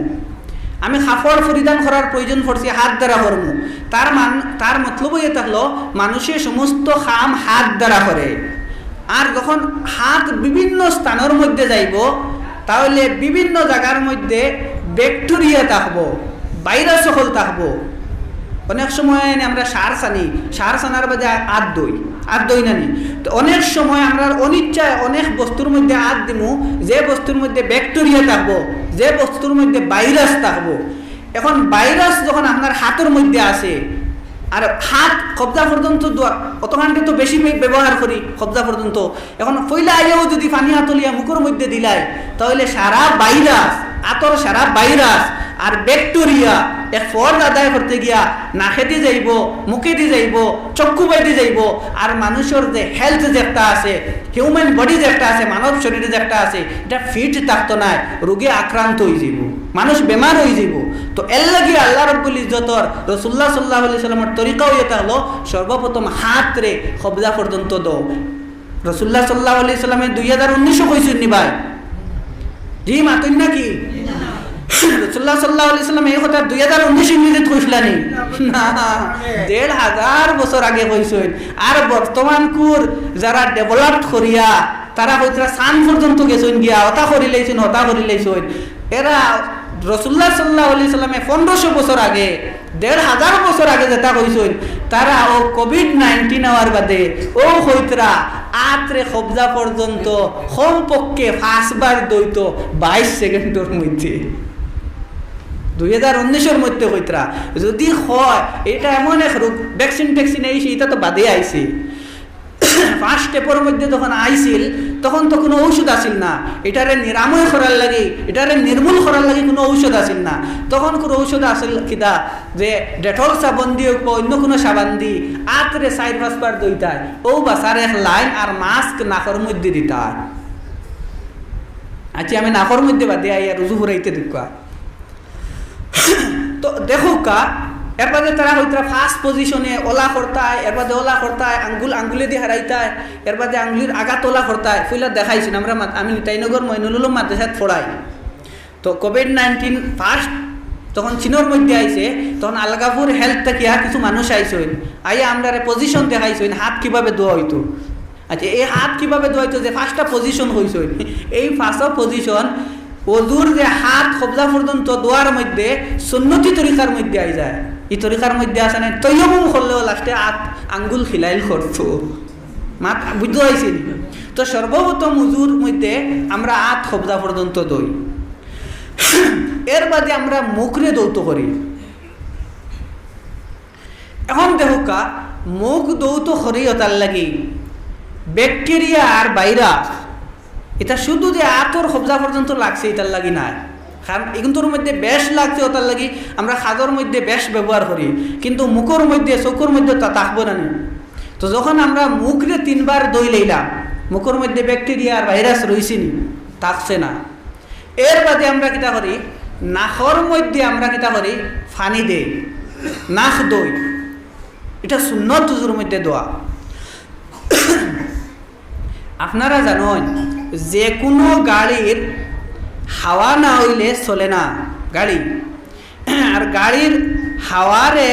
আমি কাপড় পরিধান করার প্রয়োজন পড়ছে, হাত দ্বারা করমু। তার মান, তার মতলব ইয়া থাকলো, মানুষে সমস্ত কাম হাত দ্বারা করে। আর যখন হাত বিভিন্ন স্থানর মধ্যে যাইবো, তাহলে বিভিন্ন জাগার মধ্যে ব্যাকটেরিয়া থাকবো, ভাইরাস অকল থাকবো। অনেক সময় এনে আমরা সার সানি, সার সানার বাদে আ-, আত ধই, আত ধই না নি? তো অনেক সময় আমরা অনিচ্ছায় অনেক বস্তুর মধ্যে আত দিমু, যে বস্তুর মধ্যে ব্যাকটেরিয়া থাকবো, যে বস্তুর মধ্যে ভাইরাস থাকবো। এখন ভাইরাস যখন আপনার হাতর মধ্যে আছে, আর হাত কবজা পর্যন্ত ধোয়া, অতখানকে তো বেশি ব্য-, ব্যবহার করি কবজা পর্যন্ত। এখন পয়লা আইয়াও যদি পানি আতলিয়া মুখর মধ্যে দিলাই, তাহলে সারা ভাইরাস, আতর সারা ভাইরাস আর ব্যাকটেরিয়া এক ফরজ আদায় করতে গিয়া নাকেদি যাইবো, মুখেদি যাইবো, চক্ষু বাইদি যাইবো, আর মানুষর যে হেলথ যে একটা আছে, হিউম্যান বডি যে একটা আছে, মানব শরীরে যে একটা আছে, এটা ফিট থাকতো নায়, রোগে আক্রান্ত অই যাইবো, মানুষ বেমার অই যাইবো। তো এর লাগি আল্লাহ রব্বুল ইজ্জতর রসুল্লাহ সাল্লাল্লাহু আলাইহি সাল্লামর তরিকা ইয়া থাকলো সর্বপ্রথম হাতরে কবজা পর্যন্ত ধোও। রসুল্লাহ সাল্লাল্লাহু আলাইহি সাল্লামে দুই হাজার উনিশও কইছইন নি ভাই? জি, মাতইন নাকি? রসুল্লাহ সাল্লাল্লাহু আলাইহি সাল্লামে এই কথা দুই হাজার উনিশ ইংরেজিত কইছলা নি? না, দেড় হাজার বছর আগে কইছইন। আর বর্তমানকুর যারা ডেভেলপড করিয়া, তারা কইতরা চান পর্যন্ত গেছইন গিয়া, অতা করিলাইছইন, হতা করিলাইছইন। এরা রসুল্লাহ সাল্লাল্লাহু আলাইহি সাল্লামে পনেরোশো বছর আগে, দেড় হাজার বছর আগে যেটা কইছইন, তারা ও কোভিড নাইনটিন আওয়ার বাদে ও কইতরা আতরে কবজা পর্যন্ত কমপক্ষে পাঁচবার ধইতো বাইশ সেকেন্ডর মধ্যে। দুই হাজার উনিশর মধ্যে কইতরা। যদি হয়, এটা এমন এক রোগ, ভ্যাকসিন ট্যাকসিন আইছে, এটা তো বাদে আইছে। ফার্স্ট স্টেপর মধ্যে যখন আইছিল, তখন তো কুনু ঔষধ আছিল না, ইটারে নিরাময় করার লাগি, ইটারে নির্মূল করার লাগি কুনু ঔষধ আছিল না। তখন কুনু ঔষধ আছিল কিতা, যে ডেটল সাবান দি অউক বা অইন্য কুনু সাবান দি আতরে চাইর পাঁচবার ধইতায়, অউ বাছার এক লাইন আর মাস্ক নাকর মধ্যে দিতায়। আচ্ছা, আমি নাকর মধ্যে বাদে আইয়া রুজু ফুরাইতে দেখবা। তো দেখউক্কা, এরবাদে তারা কইতরা ফার্স্ট পজিশনে অলা করতায়, এরবাদে অলা করতায়, আঙ্গুল আঙ্গুলে দি হারাইতায়, এরবাদে আঙ্গুলির আগাত অলা করতায়। ফুইলা দেখাইছইন, আমরা মাত-, আমি নিতাইনগর মইনুল উলুম মাদ্রাসাত পড়াই। তো কোভিড নাইনটিন ফার্স্ট তখন চীনর মধ্যে আইছে, তখন আলগাপুর হেলথ থাকিয়া কিছু মানুষ আইছইন, আইয়া আমরারে পজিশন দেখাইছইন, হাত কিভাবে ধোয়া অইতো। আচ্ছা, এই হাত কিভাবে ধোয়া অইতো, যে পাঁচটা পজিশন কইছইন, এই পাঁচটা পজিশন অজুর যে হাত কবজা পর্যন্ত ধোয়ার মধ্যে সুন্নতি তরিকার মধ্যে আই যায়। ই তরিকার মধ্যে আছে না, তৈয়বুম করলেও লাস্টে হাত আঙ্গুল খিলাইল করতো। মাত বুঝতে পারছি? তো সর্বপ্রথম অজুর মধ্যে আমরা হাত কবজা পর্যন্ত ধই, এরবাদে আমরা মুখরে ধৌত করি। এখন দেখউক্কা, মুখ ধৌত করি অতার লাগি ব্যাকটেরিয়া আর ভাইরাস, ইটা শুধু যে আতর কবজা পর্যন্ত লাগছে ইতার লাগি নায়, কারণ ইগুনতর মধ্যে বেশ লাগছে অতার লাগি আমরা কাজর মধ্যে বেশ ব্যবহার করি, কিন্তু মুখর মধ্যে, চকুর মধ্যে তা থাকবো না নি? তো যখন আমরা মুখরে তিনবার ধই লইলাম, মুখর মধ্যে ব্যাকটেরিয়া আর ভাইরাস রইছে নি? থাকছে না। এরবাদে আমরা কিতা করি? নাকর মধ্যে আমরা কিতা করি? পানি দেই, নাক ধই। ইটা সুন্নত অজুর মধ্যে ধোয়া। আপনারা জানইন, যে কুনু গাড়ির হাওয়া না অইলে চলে না গাড়ি। আর গাড়ির হাওয়ারে,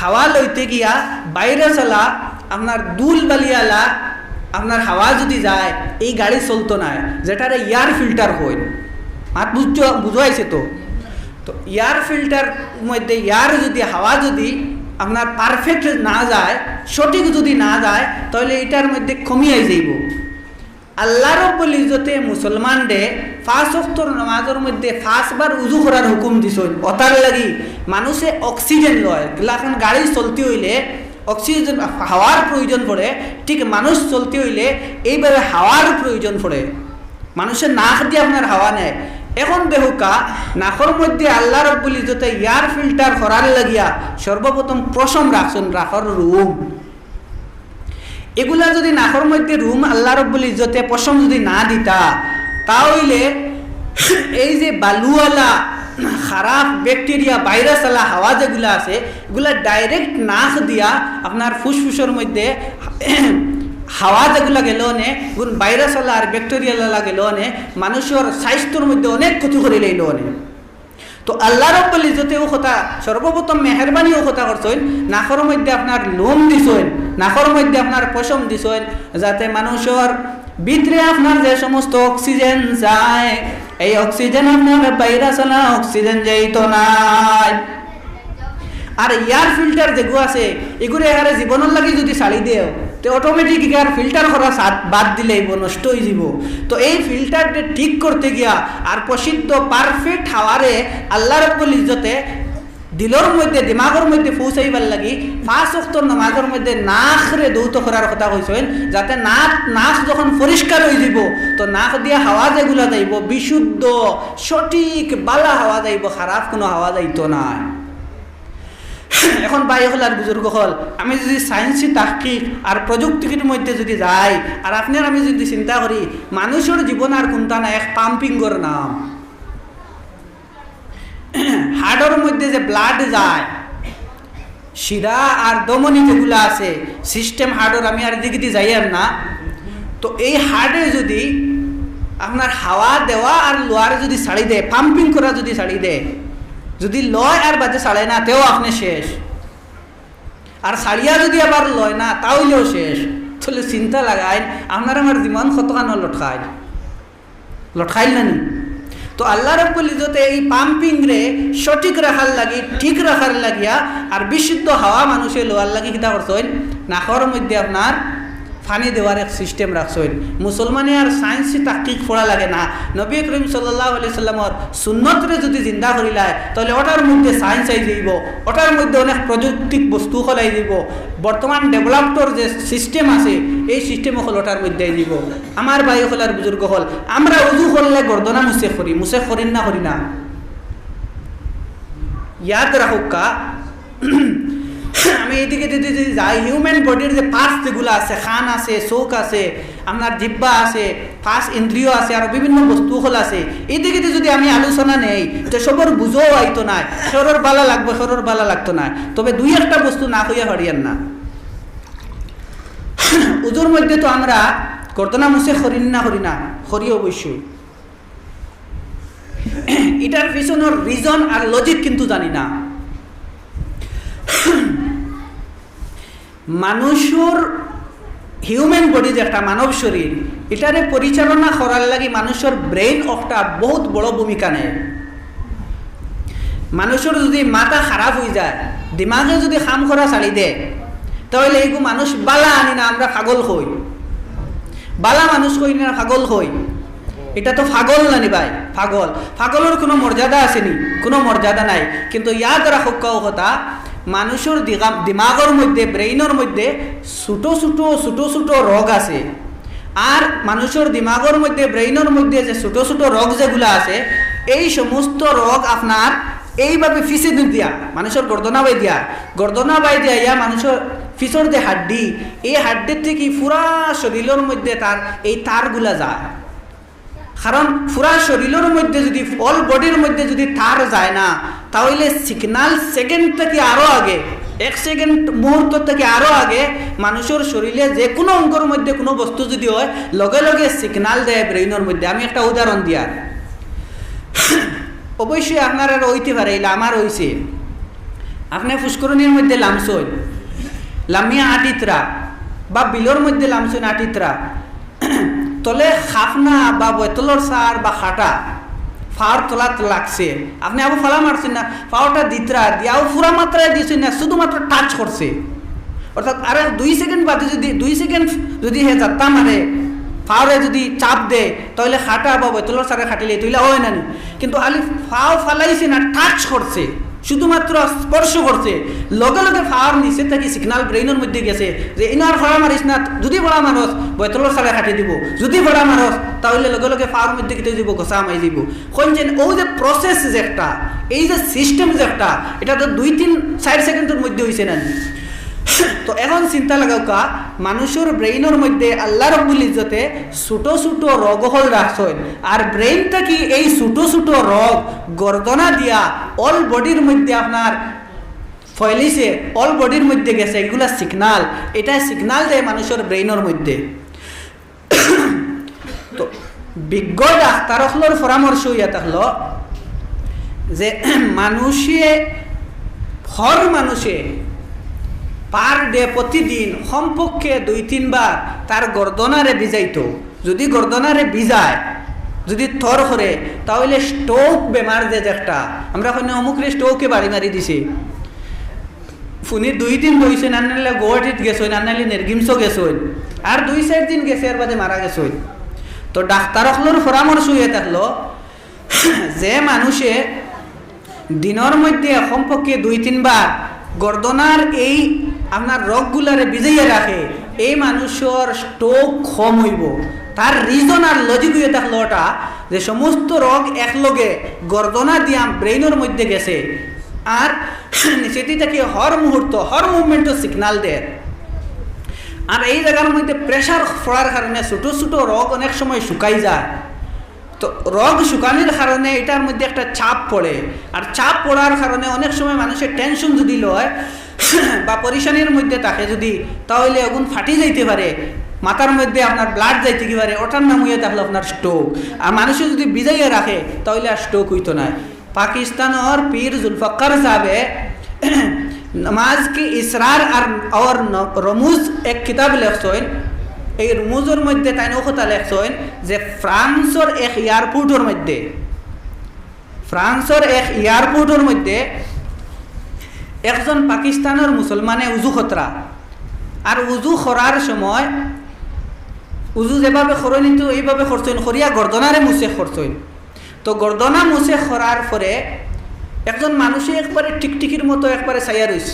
হাওয়া লইতে গিয়া ভাইরাস আলা, আপনার ধুল বালি আলা, আপনার হাওয়া যুদি যায়, এই গাড়ি চলতো নায়, যেটারে এয়ার ফিল্টার কইন। মাত বুঝছো, বুঝাইছে তো? তো এয়ার ফিল্টার মধ্যে এয়ার যুদি, হাওয়া যুদি আপনার পারফেক্ট না যায়, সঠিক যুদি না যায়, তাইলে ইটার মধ্যে কমি আই যাইবো। আল্লাহ রব্বুল ইজ্জতে মুসলমানরে পাঁচ ওয়াক্তর নামাজর মধ্যে পাঁচবার উজু করার হুকুম দিছইন। অতার লাগি মানুষে অক্সিজেন লয়, যেলাখান গাড়ি চলতে অইলে অক্সিজেন, হাওয়ার প্রয়োজন পড়ে, ঠিক মানুষ চলতে অইলে এইভাবে হাওয়ার প্রয়োজন পড়ে। মানুষে নাক দিয়া আপনার হাওয়া নেয়। এখন দেখউক্কা, নাকর মধ্যে আল্লাহ রব্বুল ইজ্জতে এয়ার ফিল্টার করার লাগিয়া সর্বপ্রথম পশম রাখছইন, নাকর রুম। এগুলা যুদি নাকর মধ্যে রুম আল্লাহ রব্বুল ইজ্জতে পশম যুদি না দিতা, তা অইলে এই যে বালুআলা খারাপ ব্যাকটেরিয়া, ভাইরাস আলা হাওয়া যেগুলা আছে, এগুলা ডাইরেক্ট নাক দিয়া আপনার ফুসফুসর মধ্যে হাওয়া যেগুলা গেলো অনে, গুন ভাইরাস আলা আর ব্যাকটেরিয়া আলা গেলো অনে, মানুষর স্বাস্থ্যর মধ্যে অনেক ক্ষতি করিলাইলো অনে। তো আল্লাহ রব্বুল ইজ্জতে অউ কথা, সর্বপ্রথম মেহেরবানি অউ কথা করছইন, নাকর মধ্যে আপনার লোম দিছইন, নাকর মধ্যে আপনার পশম দিছইন, যাতে মানুষর ভিতরে আপনার যে সমস্ত অক্সিজেন যায়, এই অক্সিজেন আপনার ভাইরাস আলা অক্সিজেন যাইতো নায়। আর এয়ার ফিল্টার যেগু আছে, এগুরে এহারে জীবনর লাগি যুদি ছাড়ি দেও, তে অটোমেটিক এয়ার ফিল্টার করা সাত বাদ দিলাইবো, নষ্ট অইযিবো। তো এই ফিল্টাররে ঠিক করতে গিয়া আর প্রসিদ্ধ পারফেক্ট হাওয়ারে আল্লাহ রব্বুল ইজ্জতে দিলর মধ্যে, দিমাগর মধ্যে পৌঁছাইবার লাগি পাঁচ ওয়াক্তর নামাজর মধ্যে নাকরে ধৌত করার কথা কইছইন, যাতে নাক, নাক যখন পরিষ্কার অইযিবো, তো নাক দিয়া হাওয়া যেগুলা যাইবো, বিশুদ্ধ, সঠিক, বালা হাওয়া যাইবো, খারাপ কুনু হাওয়া যাইতো নায়। এখন ভাই অকল আর বুজুর্গ অকল, আমি যুদি সায়েন্সি তাহকিক আর প্রযুক্তির মধ্যে যুদি যাই, আর আপনে আর আমি যুদি চিন্তা করি, মানুষর জীবন আর কুনটা না, এক পাম্পিংর নাম। হার্টর মধ্যে যে ব্লাড যায়, শিরা আর ধমনী যেগুলা আছে, সিস্টেম হার্টর, আমি আর দিক দি যাইয়ার না। তো এই হার্টে যুদি আপনার হাওয়া দেওয়া আর লওয়ারে যুদি ছাড়ি দেয়, পাম্পিং করা যুদি ছাড়ি দেয়, যুদি লয় আর বাদে ছাড়ে না, তেও আপনে শেষ। আর ছাড়িয়া যুদি আবার লয় না, তা অইলেও শেষ। তাইলে চিন্তা লাগাইন, আপনার আমার জীবন কতখানো লটকাইল, লটকাইল না নি? তো আল্লাহ রব্বুল ইজ্জতে এই পাম্পিংরে সঠিক রাখার লাগি, ঠিক রাখার লাগিয়া, আর বিশুদ্ধ হাওয়া মানুষে লওয়ার লাগি কিতা করছইন? নাকর মধ্যে আপনার পানি দেওয়ার এক সিস্টেম রাখছইন। মুসলমানে আর সায়েন্সি তাহকিক পড়া লাগে না। নবী করিম সাল্লাল্লাহু আলাইহি সাল্লামর সুন্নতরে যদি জিন্দা করিলায়, তাহলে ওটার মধ্যে সায়েন্স আই যাইব, ওটার মধ্যে অনেক প্রযুক্তিক বস্তু খোলাই দিব। বর্তমান ডেভেলপডর যে সিস্টেম আছে, এই সিস্টেম হল ওটার মধ্যে আই দিব। আমার ভাই হল আর বুজুর্গ হল, আমরা উজু করলে গর্দনা মুছে করি, মুছে করিন না, করি না? ইয়াদ রাখুক্কা, আমি এদিকে যদি যদি যাই, হিউম্যান বডির যে পার্টস যেগুলো আছে, কান আছে, চোখ আছে, আপনার জিব্বা আছে, পাঁচ ইন্দ্রিয় আছে, আর বিভিন্ন বস্তু হল আছে, এদিকে যদি আমি আলোচনা নেই, তো সবর বুঝও আইতো না, সরর বালা লাগবে, সরর বালা লাগতো না। তবে দুই একটা বস্তু না কইয়া পারিয়ার না। উজুর মধ্যে তো আমরা গর্দনা মুছে করি না, করি না, করি অবশ্যই। এটার পিছনের রিজন আর লজিক কিন্তু জানি না। মানুষর হিউম্যান বডি, যে একটা মানব শরীর, এটারে পরিচালনা করার লাগি মানুষর ব্রেইন একটা বহুত বড় ভূমিকা নেয়। মানুষর যদি মাথা খারাপ হয়ে যায়, দিমাগে যদি কাম করা ছাড়ি দেয়, তাহলে এইগু মানুষ বালা আনি না, আমরা পাগল কই। বালা মানুষ কই না, পাগল কই। এটা তো পাগল নানি ভাই, পাগল। পাগলর কোনো মর্যাদা আছে নি? কোনো মর্যাদা নাই। কিন্তু ইয়াদ রাখুক্কাও কথা, মানুষর দিগা-, দিমাগর মধ্যে, ব্রেইনর মধ্যে ছোট ছোট, ছোট ছোট রগ আছে। আর মানুষর দিমাগর মধ্যে, ব্রেইনর মধ্যে যে ছোট ছোট রগ যেগুলা আছে, এই সমস্ত রগ আপনার এইভাবে পিছে দিয়া, মানুষর গর্দনা বাই দিয়া, গর্দনা বাই দিয়া ইয়া মানুষর পিছর যে হাড্ডি, এই হাড্ডির থেকে পুরা শরীরর মধ্যে তার এই তারগুলা যায়। কারণ পুরা শরীরর মধ্যে যদি, অল বডির মধ্যে যদি তার যায় না, তাহলে সিগনাল সেকেন্ড থেকে আরো আগে, এক সেকেন্ড মুহূর্ত থেকে আরো আগে মানুষর শরীরে যে কোনো অঙ্গর মধ্যে কোনো বস্তু যদি হয়, লগে লগে সিগনাল দেয় ব্রেইনর মধ্যে। আমি একটা উদাহরণ দিয়ার, অবশ্যই আপনার আর হইতে পারে, এলা আমার হইছে। আপনি পুষ্করণীর মধ্যে লামছইন, লামিয়া আটিতরা বা বিলর মধ্যে লামছইন আটিতরা, তলে খাফনা বা বয়তলর সার বা খাটা ফাওর তলাত লাগছে, আপনি আবু ফালা মারছেন না, ফাওটা দিতরা দিয়াও পুরা মাত্রায় দিয়েছেন না, শুধুমাত্র টাচ করছে। অর্থাৎ আরো দুই সেকেন্ড বাদে যদি, দুই সেকেন্ড যদি হে যাত্রা মারে, ফাওরে যদি চাপ দেয়, তাহলে খাটা বা বয়তলর সারে খাটিলে তুইলা হয় না নি। কিন্তু আলি ফাও ফালাইছে না, টাচ করছে, শুধুমাত্র স্পর্শ করছে, লগে লগে ফাওর নিচে থাকি সিগনাল ব্রেইনর মধ্যে গেছে যে ইনার ফাড়া মারিস না, যদি ফাড়া মারস বয়তলর সারে খাটি দিব, যদি ফাড়া মারস তাহলে লগে লগে ফাওর মধ্যে কিতা দিব, ঘষা হামাই দিব। কোন যে ও যে প্রসেস যে একটা, এই যে সিস্টেম যে একটা, এটা তো দুই তিন চার সেকেন্ডর মধ্যে হইছে না নি? তো এখন চিন্তা লাগাউক্কা, মানুষর ব্রেইনর মধ্যে আল্লাহ রব্বুল ইজ্জতে ছোট ছোট রগ হল রাখছইন, আর ব্রেইন থাকি এই ছোট ছোট রগ গর্দনা দিয়া অল বডির মধ্যে আপনার ফয়লিছে, অল বডির মধ্যে গেছে, এগুলা সিগনাল, এটা সিগনাল দেয় মানুষর ব্রেইনর মধ্যে। তো বিজ্ঞ ডাক্তার অকলর পরামর্শ হইয়া থাকলো যে মানুষে, হর মানুষে পার ডে, প্রতিদিন কমপক্ষে দুই তিনবার তার গর্দনারে ভিজাইতো। যদি গর্দনারে ভিজায়, যদি থর করে, তাহলে স্ট্রোক বেমার যে একটা, আমরা কই না অমুকরে স্ট্রোকে বাড়ি মারি দিছে, ফুনি দুই দিন রইছে, না নাইলে গুয়াহাটিত গেছে, না নাইলে নেরগিমসও গেছে, আর দুই চার দিন গেছে, এর বাদে মারা গেছে। তো ডাক্তার অকলর পরামর্শ হইয়া থাকলো যে মানুষে দিনর মধ্যে কমপক্ষে দুই তিনবার গর্দনার এই আপনার রগগুলারে ভিজাইয়া রাখে, এই মানুষর স্ট্রোক কম হইব। তার রিজন আর লজিক হইয়া থাকলো ওটা যে সমস্ত রগ একলগে গর্দনা দিয়া ব্রেইনর মধ্যে গেছে, আর নিচেদি থাকি হর মুহূর্ত, হর মুভমেন্টও সিগনাল দেয়। আর এই জায়গার মধ্যে প্রেশার পড়ার কারণে ছোট ছোট রগ অনেক সময় শুকাই যায়। তো রগ শুকানির কারণে এটার মধ্যে একটা চাপ পড়ে, আর চাপ পড়ার কারণে অনেক সময় মানুষের টেনশন যদি লয় বা পরিশানির মধ্যে থাকে যদি, তাহলে ওগুন ফাটি যাইতে পারে, মাথার মধ্যে আপনার ব্লাড যাইতে কি পারে, ওটার নাম হইয়া থাকলো আপনার স্ট্রোক। আর মানুষে যদি ভিজাইয়া রাখে, তাহলে আর স্ট্রোক হইতো না। পাকিস্তানর পীর জুলফাকার সাহেবে নমাজ কি ইসরার আর, আর ন-, রমুজ এক কিতাব লেখছইন। এই রমুজর মধ্যে তাইন ও কথা লেখছইন যে ফ্রান্সর এক এয়ারপোর্টর মধ্যে, ফ্রান্সর এক এয়ারপোর্টর মধ্যে একজন পাকিস্তানর মুসলমানে উজু খতরা, আর উজু করার সময় উজু যেভাবে করইন, তো এইভাবে করছইন, করিয়া গর্দনারে মুসেহ করছইন। তো গর্দনা মুসেহ করার পরে একজন মানুষে একবারে টিকটিকির মতো একবারে চাইয়া রইছে।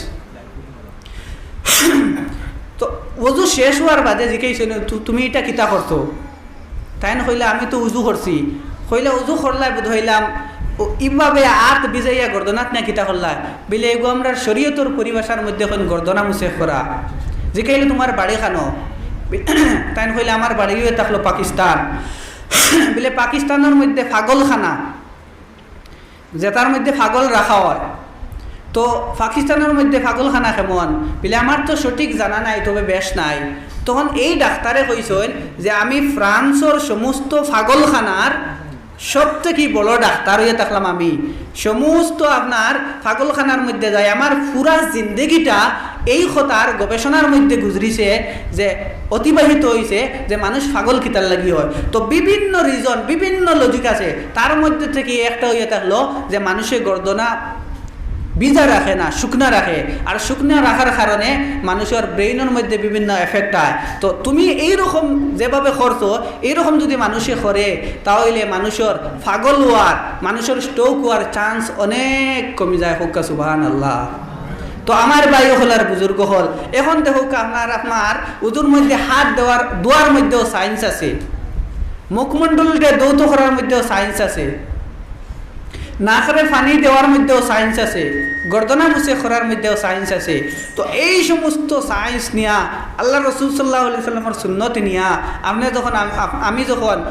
তো উজু শেষ হওয়ার বাদে জিকাইছইন, "তু-, তুমি ইটা কিতা করছো?" তাইন কইলা, "আমি তো উজু করছি।" কইলা, "উজু করলায় বুঝাইলাম, ও ইভাবে আত ভিজাইয়া গর্দনাত না কিতা করলায়?" বিলে, "এগু আমরার শরীয়তর পরিভাষার মধ্যে কইন গর্দনা মুসেহ করা।" জিকাইলে, "তুমার বাড়ি কানো?" বি-, তাইন কইলা, "আমার বাড়ি অইয়া থাকলো পাকিস্তান।" বিলে, "পাকিস্তানর মধ্যে পাগলখানা, যেটার মধ্যে পাগল রাখা হয়, তো পাকিস্তানর মধ্যে পাগলখানা কেমন?" বিলে, "আমার তো সঠিক জানা নাই, তবে বেশ নাই।" তখন এই ডাক্তারে কইছইন যে, "আমি ফ্রান্সর সমস্ত পাগলখানার সব থাকি বড় ডাক্তার অইয়া থাকলাম আমি। সমস্ত আপনার পাগলখানার মধ্যে যাই, আমার পুরা জিন্দেগিটা এই কথার গবেষণার মধ্যে গুজরিছে, যে অতিবাহিত হইছে যে মানুষ পাগল কিতার লাগি হয়।" তো বিভিন্ন reason, বিভিন্ন logic আছে, তার মধ্যে থাকি একটা অইয়া থাকলো যে মানুষে গর্দনা ভিজা রাখে না, শুকনা রাখে। আর শুকনা রাখার কারণে মানুষর brainর মধ্যে বিভিন্ন effect হয়। তো তুমি এইরকম যেভাবে করছো, এইরকম যদি মানুষে করে, তাহলে মানুষর পাগল হওয়ার, মানুষর stroke হওয়ার chance অনেক কমি যায়। কউক্কা সুবহানাল্লাহ। তো আমার ভাই অকল আর বুজুর্গ অকল, এখন দেখউক্কা আপনার, আপনার উজুর মধ্যে হাত দেওয়ার, ধোয়ার মধ্যেও science আছে, মুখমণ্ডলরে ধৌত করার মধ্যেও science আছে। নাকরে পানি দেওয়ার মধ্যেও science আছে, গর্দনা মুসেহ করার মধ্যেও science আছে। তো এই সমস্ত science নিয়া, আল্লার রসুল সাল্লাল্লাহু আলাইহি সাল্লামর সুন্নত নিয়া, আপনে যখন আম-, আম-, আমি যখন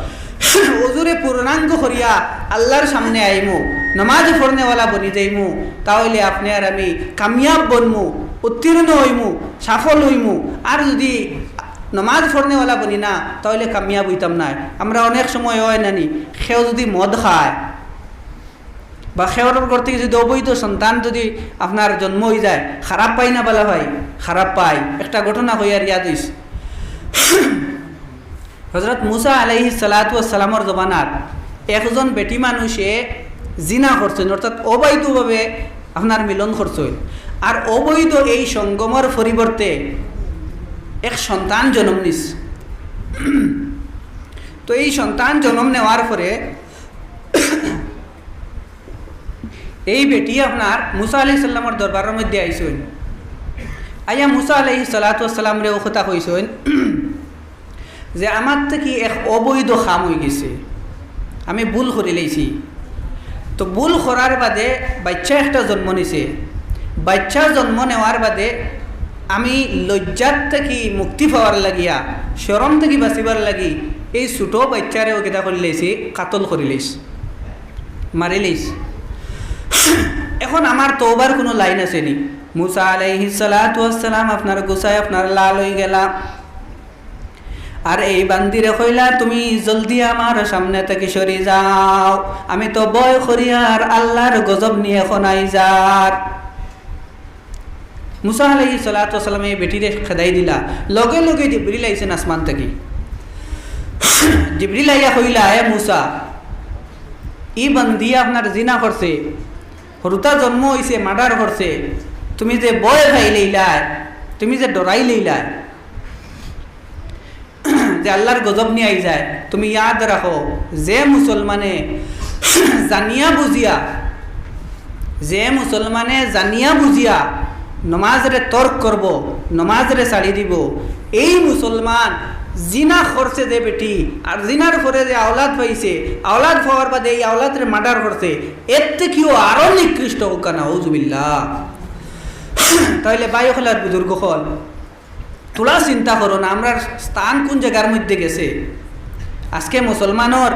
উজুরে পূর্ণাঙ্গ করিয়া আল্লার সামনে আইমু, নামাজ পড়নেওয়ালা বনি যাইমু, তাহলে আপনে আর আমি কামিয়াব বনমু, উত্তীর্ণ অইমু, সফল অইমু। আর যদি নামাজ পড়নেওয়ালা বনি না, তাহলে কামিয়াব অইতাম নায়। আমরা অনেক সময় অয় না নি, কেউ যদি মদ খায়, বা কেউর ঘর থাকি যদি অবৈধ সন্তান যদি আপনার জন্ম অইযায়, খারাপ পাই না বালা পাই? খারাপ পাই। একটা ঘটনা কইয়ার ইয়াদ অইছে। হজরত মুসা আলাইহিস সালাতু ওয়াস সালামর জমানাত একজন বেটি মানুষে জিনা করছইন, অর্থাৎ অবৈধভাবে আপনার মিলন করছইন। আর অবৈধ এই সঙ্গমর পরিবর্তে এক সন্তান জন্ম নিছে। তো এই সন্তান জন্ম নেওয়ার পরে এই বেটি আপনার মুসা আলাইহিস সালামর দরবারর মধ্যে আইছইন। আইয়া মুসা আলাইহিস সালাতু ওয়াস সালামরে অউ কথা কইছইন যে, "আমার থাকি এক অবৈধ কাম অইগেছে, আমি ভুল করিলাইছি।" তো ভুল করার বাদে বাইচ্চা একটা জন্ম নিছে। বাইচ্চা জন্ম নেওয়ার বাদে আমি লজ্জার থাকি মুক্তি পাওয়ার লাগিয়া, শরম থাকি বাঁচিবার লাগি এই ছোট বাইচ্চারেও কিতা করিলাইছি, কাতল করিলাইছি। মারিলিস। এখন আমার তওবার কুনু লাইন আছে নি? মুসা আলাইহিস সালাতু ওয়াস সালাম আপনার গুছায় আপনার লাল অইগেলা। আর এই বান্দিরে কইলা, "তুমি জলদি আমার সামনে থাকি সরি যাও, আমি তো ভয় করি আর আল্লার গজব নিয়া এখন আইযার।" মুসা আলাইহিস সালাতু ওয়াস সালামে এই বেটিরে খেদাই দিলা। লগে লগে জিবরিল আইছইন আসমান থাকি। জিবরিল আইয়া কইলা, "এ মুসা, ই বান্দিয়ে আপনার জিনা করছে, হুরুতা জন্ম অইছে, মার্ডার করছে, তুমি যে ভয় পাইলাইলায়, তুমি যে ডরাইলাইলায়, যে আল্লার গজব নিয়া আইযায়, তুমি ইয়াদ রাখো, যে মুসলমানে জানিয়া বুঝিয়া, যে মুসলমানে জানিয়া বুঝিয়া নমাজরে তর্ক করবো, নমাজরে ছাড়ি দিবো, এই মুসলমান জিনা করছে যে বেটি, আর জিনার পরে যে আওলাদ পাইছে, আওলাদ পাওয়ার বাদে এই আওলাদরে মার্ডার করছে, এর থাকিও আরো নিকৃষ্ট অউক্কা, নাউজুবিল্লাহ।" তাইলে ভাই অকল আর বুজুর্গ অকল, থুড়া চিন্তা করো না, আমরার স্থান কুন জাগার মধ্যে গেছে। আজকে মুসলমানর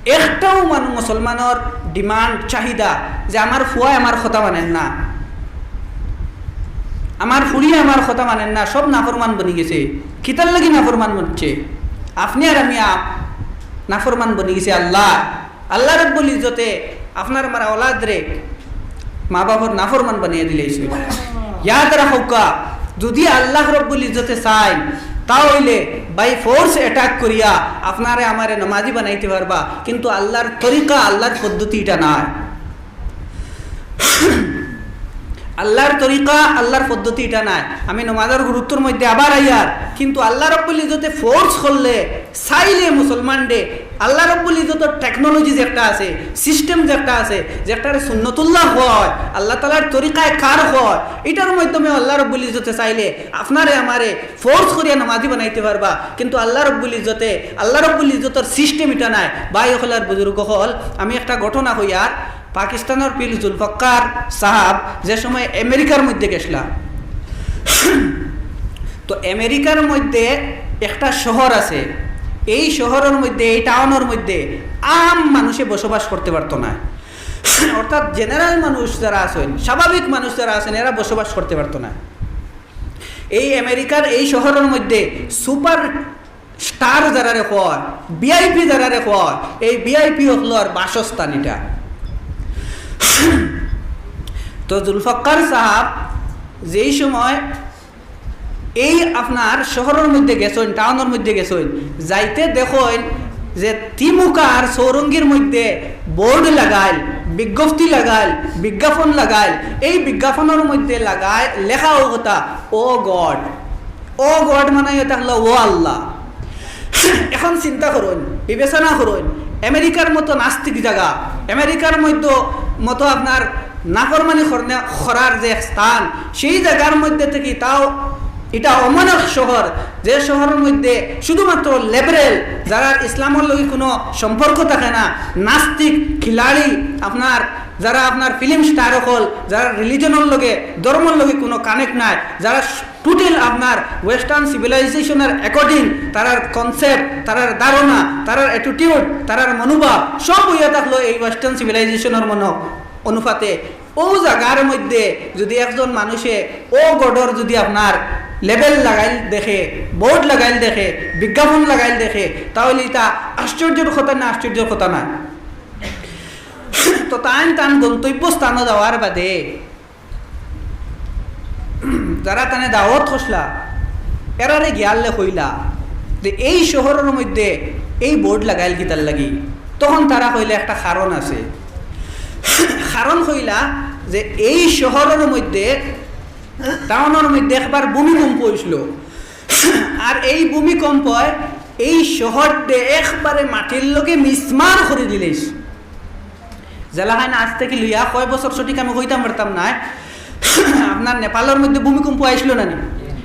একটাও মানু-, মুসলমানর demand, চাহিদা যে আমার ফুয়ায় আমার কথা মানের না, আমার ফুড়িয়ে আমার কথা মানের না, সব নাফরমান বনি গেছে। কিতার লাগি নাফরমান বনছে? আপনে আর আমি আ-, নাফরমান বনি গেছি আল্লাহ। আল্লাহ রব্বুল ইজ্জতে আপনার আমার আওলাদরে মা বাপর নাফরমান বানাইয়া দিলাইছইন। ইয়াদ রাখউক্কা, যুদি আল্লাহ রব্বুল ইজ্জতে চাইন, তা অইলে by force attack করিয়া আপনারে আমারে নমাজি বানাইতে পারবা, কিন্তু আল্লার তরিকা, আল্লার পদ্ধতি ইটা নায়। আল্লাহর তরিকা, আল্লাহর পদ্ধতি ইটা নায়। আমি নমাজর গুরুত্বর মধ্যে আবার আইয়ার, কিন্তু আল্লাহ রব্বুল ইজ্জতে ফোর্স করলে, চাইলে মুসলমানরে আল্লাহ রব্বুল ইজ্জতর টেকনোলজি যেটা আছে, সিস্টেম যেটা আছে, যেটারে সুন্নতুল্লাহ কয়, আল্লাহ তাআলার তরিকায় কার কয়, ইটার মাধ্যমে আল্লাহ রব্বুল ইজ্জতে চাইলে আপনারে আমারে ফোর্স করিয়া নমাজি বানাইতে পারবা। কিন্তু আল্লাহ রব্বুল ইজ্জতে, আল্লাহ রব্বুল ইজ্জতর সিস্টেম ইটা নায়। ভাই অকল আর বুজুর্গ অকল, আমি একটা ঘটনা কইয়ার, পাকিস্তানর পীর জুলফাক্কার সাহাব যে সময় আমেরিকার মধ্যে গেছলা, তো আমেরিকার মধ্যে একটা শহর আছে, এই শহরর মধ্যে, এই টাউনর মধ্যে আম মানুষে বসবাস করতে পারতো না, অর্থাৎ জেনারেল মানুষ যারা আছেন, স্বাভাবিক মানুষ যারা আছেন, এরা বসবাস করতে পারতো না। এই আমেরিকার এই শহরর মধ্যে সুপার স্টার যারারে কয়, ভিআইপি যারারে কয়, এই ভিআইপি অকলর বাসস্থান ইটা। তো জুলফাক্কার সাহাব যেই সময় এই আপনার শহরর মধ্যে গেছইন, টাউনর মধ্যে গেছইন, যাইতে দেখইন যে তিমুকার চৌরঙ্গির মধ্যে বোর্ড লাগাইল, বিজ্ঞপ্তি লাগাইল, বিজ্ঞাপন লাগাইল, এই বিজ্ঞাপনর মধ্যে লাগাইল, লেখা অউ কথা, "ও গড।" ও গড মানে ইটা অইলো ও আল্লাহ। এখন চিন্তা করইন, বিবেচনা করইন, আমেরিকার মতো নাস্তিক জাগা, আমেরিকার মধ্যে মতো আপনার নাফরমানি করনে-, করার যে স্থান, সেই জাগার মধ্যে থাকি তাও ইটা অমন এক শহর, যে শহরর মধ্যে শুধুমাত্র লিবারেল, যারার ইসলামর লগে কোনো সম্পর্ক থাকে না, নাস্তিক, খিলাড়ি, আপনার যারা আপনার ফিল্ম স্টার অকল, যারা রিলিজনর লগে, ধর্মর লগে কোনো কানেক্ট নাই, যারা টোটাল আপনার ওয়েস্টার্ন সিভিলাইজেশনর অ্যাকর্ডিং, তারার কনসেপ্ট, তারার ধারণা, তারার অ্যাটিটিউড, তারার মনোভাব সব অইয়া থাকলো এই ওয়েস্টার্ন সিভিলাইজেশনর মনো অনুপাতে। অউ জাগার মধ্যে যদি একজন মানুষে ও গডর যদি আপনার লেবেল লাগাইল দেখে, বোর্ড লাগাইল দেখে, বিজ্ঞাপন লাগাইল দেখে, তাহলে ইটা আশ্চর্যর কথা না, আশ্চর্যর কথা না। তো তাইন তান গন্তব্যস্থানো যাওয়ার বাদে যারা তানে দাওয়াত করছলা, এরারে গিয়ালে কইলা যে এই শহরর মধ্যে এই বোর্ড লাগাইল কিতার লাগি? তখন তারা কইলা একটা কারণ আছে। কারণ কইলা যে এই শহরর মধ্যে, টাউনর মধ্যে একবার ভূমিকম্প অইছিল, আর এই ভূমিকম্পয় এই শহররে একবারে মাটির লগে মিসমার করি দিলাইছে। যেলাখান আজ থাকি লইয়া কয় বছর সঠিক আমি কইতাম পারতাম নায়। আপনার নেপালর মধ্যে ভূমিকম্প আইছিল না নি?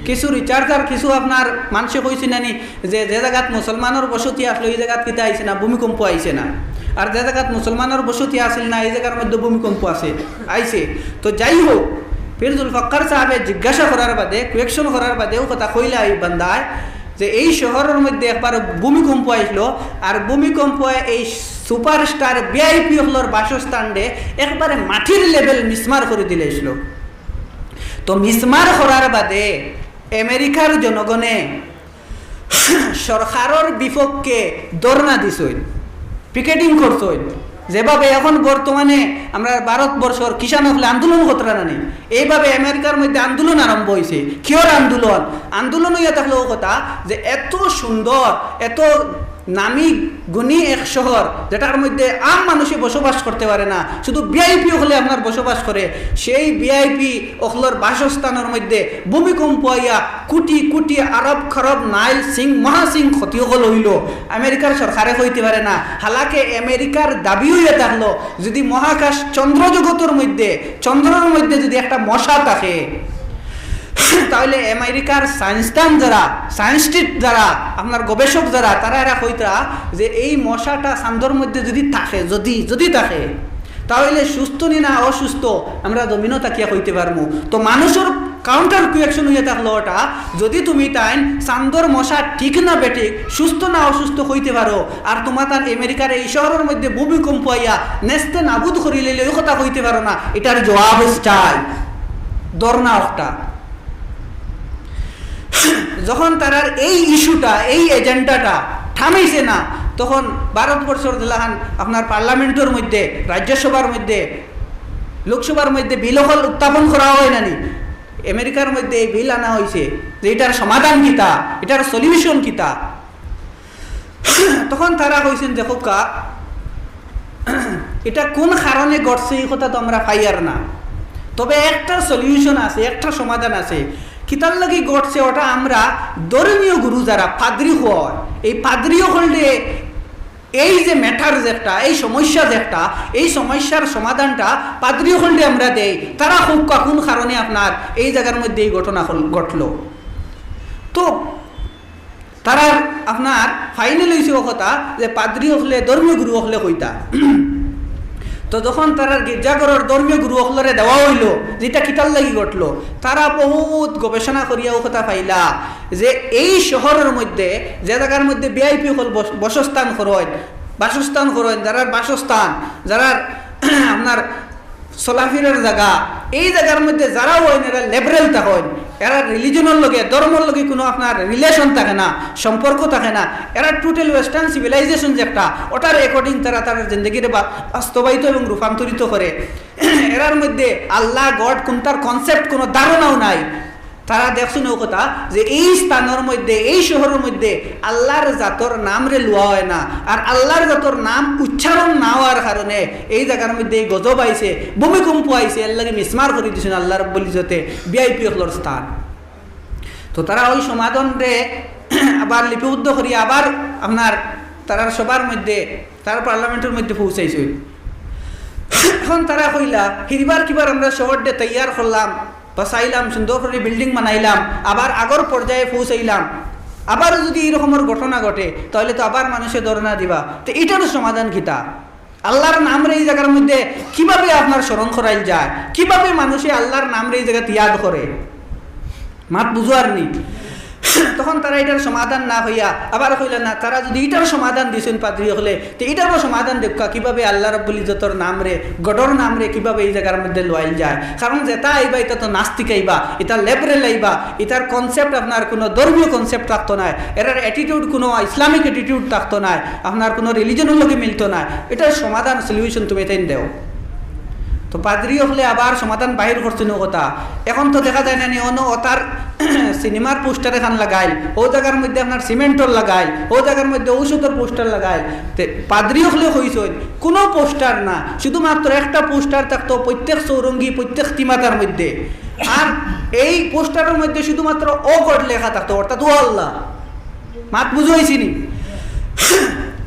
কিছু রিসার্চার, কিছু আপনার মানষে কইছে না নি যে, যে জাগাত মুসলমানর বসতি আসলো, এই জাগাত কিতা আইছে না, ভূমিকম্প আইছে না। আর যে জাগাত মুসলমানর বসতি আছিল না, এই জাগার মধ্যে ভূমিকম্প আছে, আইছে। তো যাই হোক, পীর জুলফাক্কার সাহেবে জিজ্ঞাসা করার বাদে, কোয়েকশন করার বাদে অউ কথা কইলা এই বান্দায় যে এই শহরর মধ্যে একবার ভূমিকম্প আইছিল, আর ভূমিকম্প এই সুপারস্টার ভিআইপি অকলর বাসস্থানরে একবারে মাটির লেভেল মিসমার করি দিলাইছিল। তো মিসমার করার বাদে আমেরিকার জনগণে সরকারর বিপক্ষে ধর্ণা দিছইন, পিকেটিং করছইন। যেভাবে এখন বর্তমানে আমরা ভারতবর্ষর কিষান অকলে আন্দোলন করতরা না নি, এইভাবে আমেরিকার মধ্যে আন্দোলন আরম্ভ অইছে। কিয়র আন্দোলন? আন্দোলন অইয়া থাকলো অউ কথা যে এত সুন্দর, এত নামি গুণী এক শহর, যেটার মধ্যে আম মানুষে বসবাস করতে পারে না, শুধু ভিআইপি অকলে আপনার বসবাস করে, সেই ভিআইপি অকলর বাসস্থানর মধ্যে ভূমিকম্প আইয়া কোটি কোটি, আরব খরব নাইল সিং মহাসিং ক্ষতি অকল অইলো, আমেরিকার সরকারে কইতে পারে না। হালাকে আমেরিকার দাবি অইয়া থাকলো, যদি মহাকাশ চন্দ্র জগতর মধ্যে, চন্দ্রর মধ্যে যদি একটা মশা থাকে, তাহলে আমেরিকার সায়েন্সদান যারা, সায়েন্টিস্ট যারা, আপনার গবেষক যারা, তারা এরা কইতরা যে এই মশাটা চান্দর মধ্যে যদি থাকে, যদি, যদি থাকে, তাহলে সুস্থ নি না অসুস্থ আমরা জমিনো থাকিয়া কইতে পারমু। তো মানুষর কাউন্টার কোয়েকশন অইয়া থাকলো ওটা, যদি তুমি তাইন চান্দর মশা ঠিক না বেঠিক, সুস্থ না অসুস্থ কইতে পারো, আর তোমার তান আমেরিকার এই শহরর মধ্যে ভূমিকম্প আইয়া নেস্তে নাবুদ করিলাইলে অউ কথা কইতে পারো না, ইটার জবাব চাই, ধর্ণা একটা। যখন তারার এই ইস্যুটা, এই এজেন্ডাটা থামাইছে না, তখন ভারতবর্ষর যেলাখান আপনার পার্লামেন্টর মধ্যে, রাজ্যসভার মধ্যে, লোকসভার মধ্যে বিল অকল উত্থাপন করা হয় না নি, আমেরিকার মধ্যে এই বিল আনা হইছে যে ইটার সমাধান কিতা, ইটার সলিউশন কিতা। তখন তারা কইছইন, "দেখউক্কা, ইটা কোন কারণে ঘটছে, ই কথা তো আমরা পাইয়ার না।" তবে একটা সলিউশন আছে, একটা সমাধান আছে। কিতার লাগি ঘটছে ওটা? আমরা ধর্মীয় গুরু যারা, পাদ্রী অয়, এই পাদ্রী অকলরে এই যে ম্যাটার যে একটা, এই সমস্যা যে একটা, এই সমস্যার সমাধানটা পাদ্রী অকলরে আমরা দেই। তারা কউক্কা কোন কারণে আপনার এই জাগার মধ্যে এই ঘটনা ঘটলো। তো তারার আপনার ফাইনাল অইছে ও কথা যে পাদ্রী অকলে, ধর্মীয় গুরু অকলে কইতা। তো যখন তারার গির্জাঘরর ধর্মীয় গুরু অকলরে দেওয়া অইলো, যেটা কিতার লাগি ঘটলো, তারা বহুত গবেষণা করিয়া ও কথা পাইলা যে এই শহরর মধ্যে, যে জাগার মধ্যে ভিআইপি অকল বস-, বসস্থান করইন, বাসস্থান করইন, যারার বাসস্থান, যারার আপনার চলাফিরার জাগা, এই জাগার মধ্যে যারা অইন, এরা লিবারেল থাকইন, এরা রিলিজনর লগে, ধর্মর লগে কোনো আপনার রিলেশন থাকে না, সম্পর্ক থাকে না। এরা টোটাল ওয়েস্টার্ন সিভিলাইজেশন যে একটা, ওটার অ্যাকর্ডিং তারা তারার জিন্দেগিরে বা-, বাস্তবায়িত এবং রূপান্তরিত করে। এরার মধ্যে আল্লাহ, গড কোনটার কনসেপ্ট কোনো ধারণাও নাই। তারা দেখছইন ও কথা যে এই স্থানর মধ্যে, এই শহরর মধ্যে আল্লাহর জাতর নামরে লওয়া অয় না, আর আল্লাহর জাতর নাম উচ্চারণ না অওয়ার কারণে এই জাগার মধ্যে এই গজব আইছে, ভূমিকম্প আইছে, এর লাগি মিসমার করি দিছইন আল্লাহ রাব্বুল ইজ্জতে ভিআইপি অকলর স্থান। তো তারা ওই সমাধানরে আবার লিপিবদ্ধ করি আবার আপনার তারার সভার মধ্যে, তারার পার্লামেন্টর মধ্যে পৌঁছাইছইন। এখন তারা কইলা, "হিরবার কিবার আমরা শহররে তৈয়ার করলাম, বাছাইলাম, সুন্দর করি বিল্ডিং বানাইলাম, আবার আগর পর্যায়ে পৌঁছাইলাম, আবার যদি এই রকমর ঘটনা ঘটে, তাহলে তো আবার মানুষে ধর্ণা দিবা। তো এটার সমাধান কিতা? আল্লাহর নামরে এই জাগার মধ্যে কিভাবে আপনার স্মরণ করাইল যায়? কিভাবে মানুষে আল্লাহর নামরে এই জাগাত ইয়াদ করে?" মাত বুঝো আর নি? তখন তারা এটার সমাধান না অইয়া আবার কইলা, "না, তারা যদি এটার সমাধান দিছইন পাদ্রী অকলে, তে এটারও সমাধান দেউক্কা, কিভাবে আল্লাহ রাব্বুল ইজ্জতর নামরে, গডর নামরে কিভাবে এই জাগার মধ্যে লওয়াইল যায়?" কারণ যেটা আইবা, এটা তো নাস্তিক আইবা, এটা লিবারেল আইবা, এটার কনসেপ্ট আপনার কোনো ধর্মীয় কনসেপ্ট থাকতো নায়, এরার অ্যাটিটিউড কোনো ইসলামিক অ্যাটিটিউড থাকতো নায়, আপনার কোনো রিলিজনর লগে মিলতো নায়। এটার সমাধান, সলিউশন তুমি তাইন দেও। তো পাদ্রী অকলে আবার সমাধান বাহির করছইন ও কথা। এখন তো দেখা যায় না নি, অনো ওতার সিনেমার পোস্টার এখান লাগাইল, ও জাগার মধ্যে আপনার সিমেন্টর লাগাইল, ও জাগার মধ্যে ঔষধর পোস্টার লাগাইল। তে পাদ্রী অকলে কইছইন, কোনো পোস্টার না, শুধুমাত্র একটা পোস্টার থাকতো প্রত্যেক চৌরঙ্গি, প্রত্যেক তিমাতার মধ্যে। আর এই পোস্টারর মধ্যে শুধুমাত্র "ও গড" লেখা থাকতো, অর্থাৎ "ও আল্লাহ।" মাত বুঝো অইছে নি?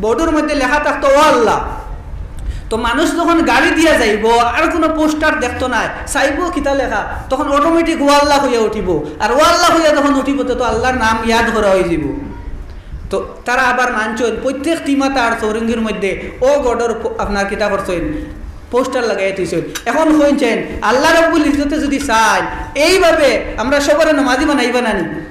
বোর্ডর মধ্যে লেখা থাকতো "ও আল্লাহ।" তো মানুষ যখন গাড়ি দিয়া যাইবো, আর কোনো পোস্টার দেখতো নায়, চাইবো কিতা লেখা, তখন অটোমেটিক "ও আল্লাহ" কইয়া উঠিবো। আর "ও আল্লাহ" কইয়া যখন উঠিবো, তো, তো আল্লাহর নাম ইয়াদ করা অইযিবো। তো তারা আবার মানছইন, প্রত্যেক তিমাতা আর চৌরঙ্গির মধ্যে "ও গডর" প-, আপনার কিতা করছইন, পোস্টার লাগাইয়া থইছইন। এখন কইন চাইন, আল্লাহ রাব্বুল ইজ্জতে যদি চাইন, এইভাবে আমরা সবরে নমাজি বানাইবা না নি?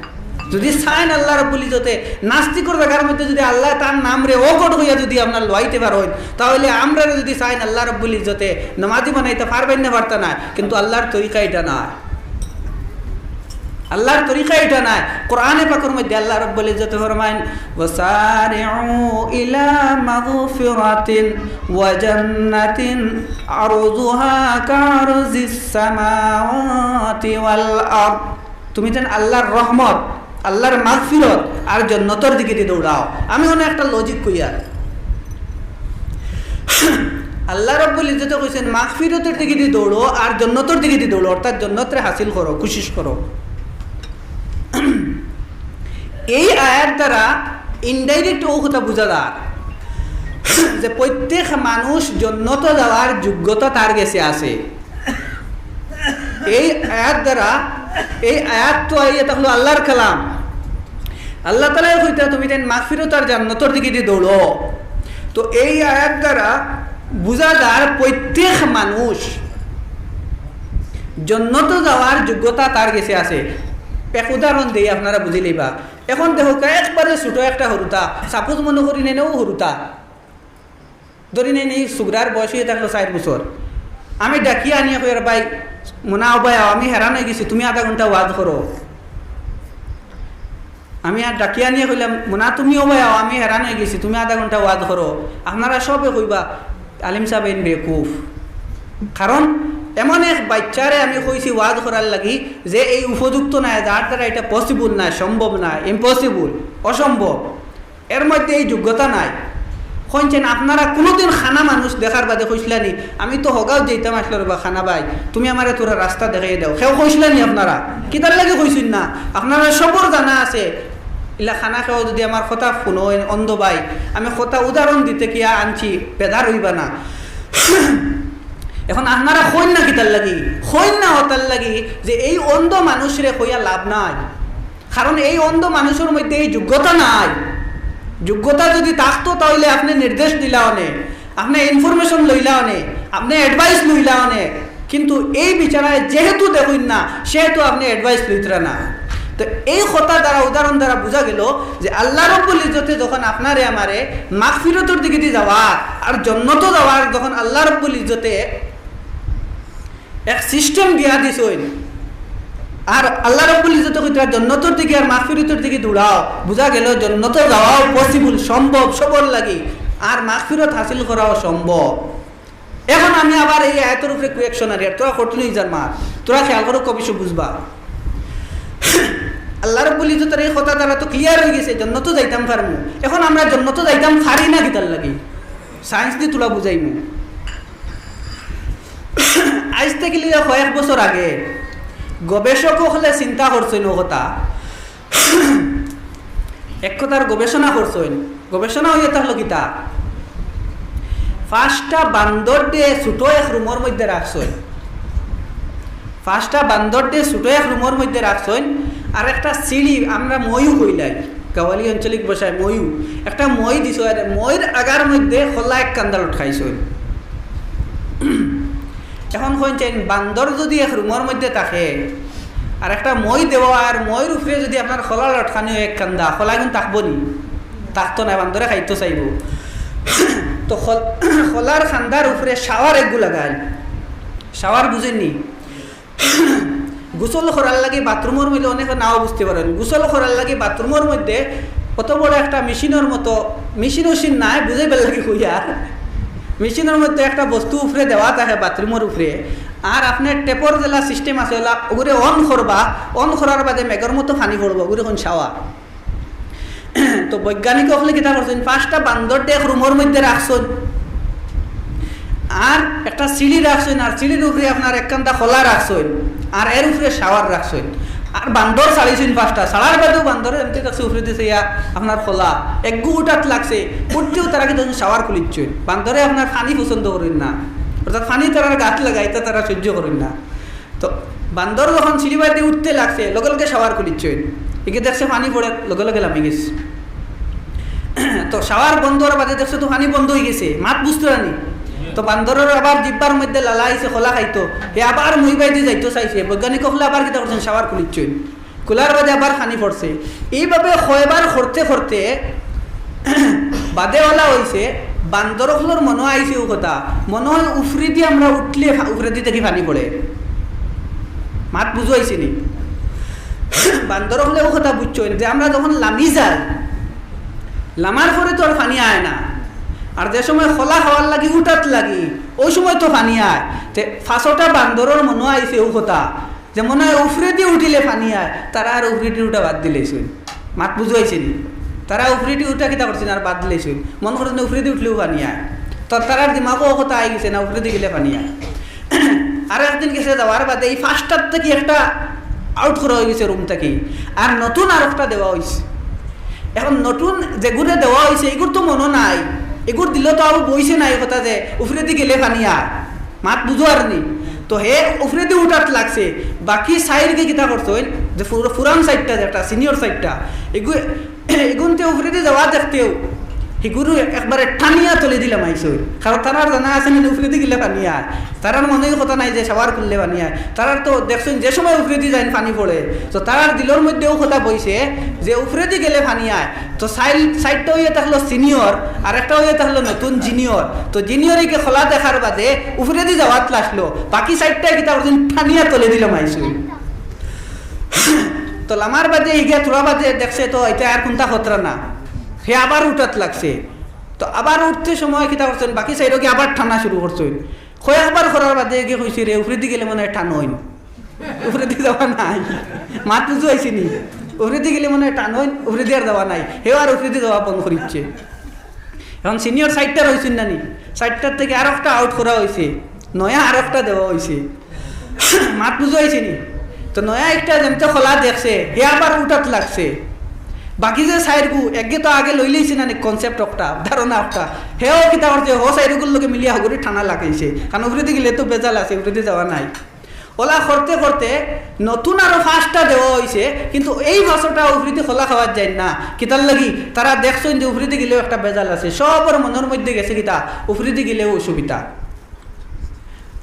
যদি চাইন আল্লাহ রাব্বুল ইজ্জতে, নাস্তিকর জাগার মধ্যে যদি আল্লাহ তার নামরে "ও গড" কইয়া যদি আপনার লওয়াইতে পারইন, তাহলে আমরারে যদি চাইন আল্লাহ রাব্বুল ইজ্জতে নমাজি বানাইতা পারবা নি না পারতা নায়, কিন্তু আল্লাহর তরিকা এটা নায়। আল্লাহর তরিকা এটা নায়। কোরআনে পাকর মধ্যে আল্লাহ রাব্বুল ইজ্জতে ফরমাইন, "ওয়াসারিউ ইলা মাগফিরাতিন ওয়া জান্নাতিন আরদুহা কারদিস সামাওয়াতি ওয়াল আরদ।" তুমি যেন আল্লাহর রহমত, আল্লাহর মাগফিরত আর জন্নতর দিকেদি দৌড়াও। আমি অনো একটা লজিক কইয়ার। আল্লাহ রাব্বুল ইজ্জতে কইছইন, "মাগফিরতর দিকেদি দৌড়ো আর জন্নতর দিকেদি দৌড়ো", অর্থাৎ জন্নতরে হাসিল করো, কুশিশ করো। এই আয়াত দ্বারা ইনডাইরেক্ট ও কথা বুঝা যায় যে প্রত্যেক মানুষ জন্নতো যাওয়ার যোগ্যতা তার গেছে আছে। এই আয়াত দ্বারা, এই আয়াত তো আইয়া থাকলো আল্লাহর কালাম। আল্লাহ তাআলায় কইতা, "তুমি তাইন মাগফিরত আর জান্নাতর দিকেদি দৌড়ো।" তো এই আয়াত দ্বারা বুঝা যায় প্রত্যেক মানুষ জন্নতো যাওয়ার যোগ্যতা তার গেছে আছে। এক উদাহরণ দেই, আপনারা বুঝি লইবা। এখন দেখউক্কা, একবারে ছোট একটা হুরুতা, সাপোজ মনো করি নেনেও হুরুতা, ধরি নেই, নেই সুগরার বয়স অইয়া থাকলো চাইর বছর। আমি ডাকিয়া আনিয়া কইয়ার, "ভাই, মুনা ও ভাই আও, আমি হেরান অইগেছি, তুমি আধা ঘন্টা ওয়াজ করো।" আমি আর ডাকিয়া আনিয়া কইলাম, "মুনা তুমি ও ভাই আও, আমি হেরান অইগেছি, তুমি আধা ঘন্টা ওয়াজ করো।" আপনারা সবে কইবা, "আলিম সাব এইন বেকুফ।" কারণ এমন এক বাইচ্চারে আমি কইছি ওয়াজ করার লাগি যে এই উপযুক্ত নায়, যার দ্বারা এটা পসিবল নায়, সম্ভব নায়, ইম্পসিবল, অসম্ভব। এর মধ্যে এই যোগ্যতা নাই। কইনছেন, আপনারা কুনুদিন কানা মানুষ দেখার বাদে কইছলানি, "আমি তো হগাও যাইতাম আসলো রে বা কানা ভাই, তুমি আমারে থুড়া রাস্তা দেখাইয়া দেও"? কেউ কইছলানি আপনারা? কিতার লাগি কইছইন না? আপনারা সবর জানা আছে, ইলা কানা কেউ যদি আমার কথা হুনইন, অন্ধ ভাই, আমি কথা উদাহরণ দিতে কিয়া আনছি, বেজার অইবা না। এখন আপনারা কইন না কিতার লাগি? কইন না অতার লাগি যে এই অন্ধ মানুষরে কইয়া লাভ নাই। কারণ এই অন্ধ মানুষর মধ্যে এই যোগ্যতা নাই। যোগ্যতা যদি থাকতো, তাইলে আপনে নির্দেশ দিলা অনে, আপনে information লইলা অনে, আপনে advice লইলা অনে। কিন্তু এই বেচারায় যেহেতু দেখইন না, সেহেতু আপনে advice লইতরা না। তো এই কথা দ্বারা, উদাহরণ দ্বারা বুঝা গেল যে আল্লাহ রব্বুল ইজ্জতে যখন আপনারে আমারে মাগফিরতর দিকেদি যাওয়ার আর জন্নতো যাওয়ার যখন আল্লাহ রব্বুল ইজ্জতে এক system দিয়া দিছইন, আর আল্লাহ রব্বুল ইজ্জতে কইতরা জন্নতর দিকে আর মাগফিরতর দিকে দৌড়াও, বুঝা গেল জন্নতো যাওয়াও possible, সম্ভব, সবর লাগি, আর মাগফিরত হাসিল করাও সম্ভব। এখন আমি আবার এই আয়াতর উপরে কয়েকশো নারী, আর তোরা কঠিন অই যার মার, তোরা খেয়াল করো, কবি সব বুঝবা। আল্লাহ রব্বুল ইজ্জতের এই কথা দ্বারা তো clear অই গেছে, জন্নতো যাইতাম পারমু। এখন আমরা জন্নতো যাইতাম পারি না কিতার লাগি? Science দি তোরা বুঝাইমু। আইজ থাকি লইয়া কয়েক বছর আগে গবেষক অকলে চিন্তা করছইন ও কথা, এক কথার গবেষণা করছইন। গবেষণা অইয়া থাকলো কিতা? পাঁচটা বান্দররে ছোট এক রুমর মধ্যে রাখছইন, পাঁচটা বান্দররে ছোট এক রুমর মধ্যে রাখছইন, আর একটা সিঁড়ি, আমরা ময়ু কইলাই, গাওয়ালি আঞ্চলিক ভাষায় ময়ু, একটা মই দিছইন, আর মইর আগার মধ্যে খোলা এক কান্দা লটকাইছইন। এখন কইনছেন, বান্দর যদি এক রুমর মধ্যে থাকে, আর একটা মই দেওয়া, আর মইর উপরে যদি আপনার খোলা লটকানি অয় এক কান্দা, খোলা কিন্তু থাকবো নি? থাকতো না, বান্দরে খাইতো চাইবো। তো খোল-, খোলার কান্দার উপরে shower এগু লাগাইল। Shower বুঝইন নি? গোসল করার লাগি বাথরুমর মধ্যে, অনেকে নাও বুঝতে পারইন, গোসল করার লাগি বাথরুমর মধ্যে অত বড় একটা মেশিনর মতো, মেশিন উশিন নাই, বুঝাইবার লাগি কইয়ার, মেশিনর মধ্যে একটা বস্তু উপরে দেওয়া থাকে বাথরুমর উপরে, আর আপনার টেপর যেলা system আছে, ওলা ওগুরে on করবা, on করার বাদে মেঘর মতো পানি পড়বো, ওগুরে কইন shower। তো বৈজ্ঞানিক অকলে কিতা করছইন, পাঁচটা বান্দররে এক রুমর মধ্যে রাখছইন, আর একটা সিঁড়ি রাখছইন, আর সিঁড়ির উপরে আপনার এক কান্দা খোলা রাখছইন, আর এর উপরে shower রাখছইন, আর বান্দর ছাড়িছইন পাঁচটা। ছাড়ার বাদেও বান্দরে এমতে দেখছে উপরেদি চাইয়া আপনার খোলা, এগু উঠাত লাগছে, উঠতেও তারা কিতা করছইন, shower খুলিছইন। বান্দরে আপনার পানি পছন্দ করইন না, অর্থাৎ পানি তারার গাত লাগাইতা তারা সহ্য করইন না। তো বান্দর যখন সিঁড়ি বায়দি উঠতে লাগছে, লগে লগে shower খুলিছইন। এগিয়ে দেখছে পানি পড়ের, লগে লগে লামি গেছে। তো shower বন্ধ অওয়ার বাদে দেখছে তো পানি বন্ধ অই গেছে, মাত বুঝতরা নি। তো বান্দরর আবার জিব্বার মধ্যে লালা আইছে, খোলা খাইতো, হে আবার মই বায়দি যাইতো চাইছে। বৈজ্ঞানিক অকলে আবার কিতা করছইন, shower খুলিছইন, খোলার বাদে আবার পানি পড়ছে। এইভাবে কয়বার করতে করতে বাদে ওলা অইছে, বান্দর অকলর মনো আইছে ও কথা, মনো অয় উপরেদি আমরা উঠলে ফা-, উপরেদি থাকি পানি পড়ে। মাত বুঝো আইছে নি? বান্দর অকলে ও কথা বুঝছইন যে আমরা যখন লামি যাই, লামার পরে তো আর পানি আয় না, আর যে সময় খোলা খাওয়ার লাগি উঠাত লাগি, ওই সময় তো পানি আয়। তে পাঁচটা বান্দরর মনো আইছে ও কথা, যে মনো অয় উপরেদি উঠিলে পানি আয়, তারা আর উপরেদি উঠা বাদ দিলাইছইন। মাত বুঝো আইছে নি? তারা উপরেদি উঠা কিতা করছইন, আর বাদ দিলাইছইন। মনো করছইন উপরেদি উঠলেও পানি আয়। তো তারার দিমাগো ও কথা আই গেছে না, উপরেদি গেলে পানি আয়। আর একদিন গেছে, যাওয়ার বাদে এই পাঁচটার থাকি একটা out করা অই গেছে রুম থাকি, আর নতুন আর একটা দেওয়া অইছে। এখন নতুন যেগুরে দেওয়া অইছে, এগুর তো মনো নাই, এগুর দিলো তো আবু বইছে না এই কথা যে উপরেদি গেলে পানি আয়। মাত বুঝো আর নি? তো হে উপরেদি উঠাত লাগছে, বাকি চাইরগে কিতা করছইন, যে পুর-, পুরান চাইরটা যেটা, সিনিয়র চাইরটা, এগু-, এগুনতে উপরেদি যাওয়া দেখতেউ হিগুরু একবারে টানিয়া তলেদি লামাইছইন। কারণ তারার জানা আছে না যে উপরেদি গেলে পানি আয়, তারার মনো ই কথা নাই যে shower খুললে পানি আয়। তারার তো দেখছইন যে সময় উপরেদি যাইন পানি পড়ে, তো তারার দিলর মধ্যে ও কথা বইছে যে উপরেদি গেলে পানি আয়। তো চাইর-, চাইরটা অইয়া থাকলো সিনিয়র, আর একটা অইয়া থাকলো নতুন জুনিয়র। তো জুনিয়র ইগে খোলা দেখার বাদে উপরেদি যাওয়াত লাগলো, বাকি চাইরটায় কিতা করছইন, টানিয়া তলেদি লামাইছইন। তো লামার বাদে ইগিয়া থুড়া বাদে দেখছে তো ইতা আর কুন্তা খতরা না, হে আবার উঠাত লাগছে। তো আবার উঠতে সময় কিতা করছইন, বাকি চাইরোগি আবার টানা শুরু করছইন। কয়েকবার করার বাদে ইগিয়ে কইছে, "রে, উপরেদি গেলে মনো অয় টানইন, উপরেদি যাওয়া নাই।" মাত বুঝো আইছে নি? উপরেদি গেলে মনো অয় টানইন, উপরেদি আর যাওয়া নাই। হেও আর উপরেদি যাওয়া বন্ধ করিচ্ছে। এখন সিনিয়র চাইরটা রইছইন না নি, চাইরটার থাকি আরোকটা আউট করা অইছে, নয়া আরোকটা দেওয়া অইছে। মাত বুঝা অইছে নি? তো নয়া একটা যেমতে খোলা দেখছে, হে আবার উঠাত লাগছে। বাকি যে চাইরগু, একগে তো আগে লইলাইছে না নি কনসেপ্ট একটা, ধারণা একটা। হেও কিতা করছে, হো চাইরগুর লগে মিলিয়া হগুরে টানা লাগাইছে। কারণ উপরেদি গেলে তো ভেজাল আছে, উপরেদি যাওয়া নাই। ওলা করতে করতে নতুন আরো পাঁচটা দেওয়া অইছে, কিন্তু এই পাঁচটা উপরেদি খোলা খাওয়া যায় না। কিতার লাগি? তারা দেখছইন যে উপরেদি গেলেও একটা ভেজাল আছে, সবর মনর মধ্যে গেছে কিতা, উপরেদি গেলেও অসুবিধা।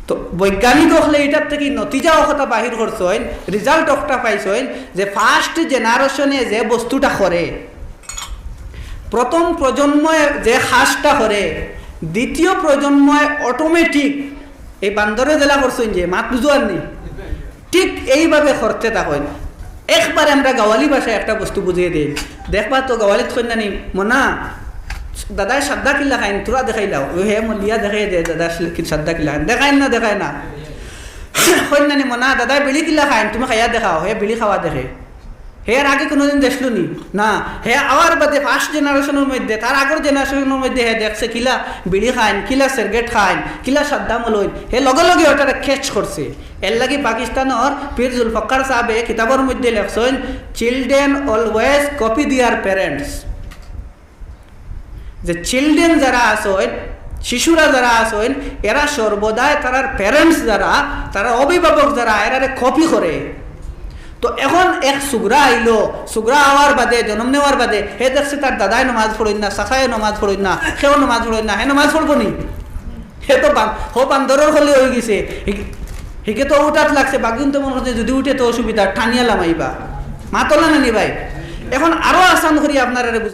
তো বৈজ্ঞানিক অকলে ইটার থাকি নতিজা অকটা বাহির করছইন, রিজাল্ট অকটা পাইছইন যে ফার্স্ট জেনারেশনে যে বস্তুটা করে, প্রথম প্রজন্মে যে কাজটা করে, দ্বিতীয় প্রজন্মে অটোমেটিক এই বান্দরে যেলা করছইন যে, মাত বুঝো আর নি? ঠিক এইভাবে করতে থাকইন। একবারে আমরা গাওয়ালি ভাষায় একটা বস্তু বুঝিয়ে দেই। দেখবা তো গাওয়ালিত কইন না নি, "মনা, দাদায় সাদ্দা কিলা খাইন, তোরা দেখাইলাও।" ও হে মলিয়া দেখাই দে, "দাদা সাদ্দা কিলা খাইন।" দেখাইন না, দেখায় না। কইন না নি, "মনা, দাদায় বিড়ি কিলা খাইন, তুমি খাইয়া দেখাও।" হে বিড়ি খাওয়া দেখে। হে এর আগে কোনোদিন দেখলো নি? না। হে আওয়ার বাদে ফার্স্ট জেনারেশনর মধ্যে, তার আগর জেনারেশনর মধ্যে হে দেখছে কিলা বিড়ি খাইন, কিলা সিগারেট খাইন, কিলা সাদ্দা মলইন। হে লগে লগে ওটারে ক্যাচ করছে। এর লাগি পাকিস্তানর পীর জুলফিকার সাহেবে কিতাবর মধ্যে লেখছইন, "Children always copy their parents।" যে চিলড্রেন যারা আছইন, শিশুরা যারা আছইন, এরা সর্বদাই তারার প্যারেন্টস যারা, তারার অভিভাবক যারা, এরারে কপি করে। তো এখন এক সুগরা আইলো, সুগরা আওয়ার বাদে, জন্ম নেওয়ার বাদে, হে দেখছে তার দাদায় নমাজ পড়ইন না, চাচায় নমাজ পড়ইন না, কেউ নমাজ পড়ইন না, হে নমাজ পড়বো নি? হে তো বান-, হো বান্দরর হলে অই গেছে। হি-, হিকে তো উঠাত লাগছে, বাগুন তো মনে হচ্ছে যদি উঠে তো অসুবিধা, টানিয়া লামাইবা। মাতলা না নি ভাই? এখন আরো আসান করি আপনারা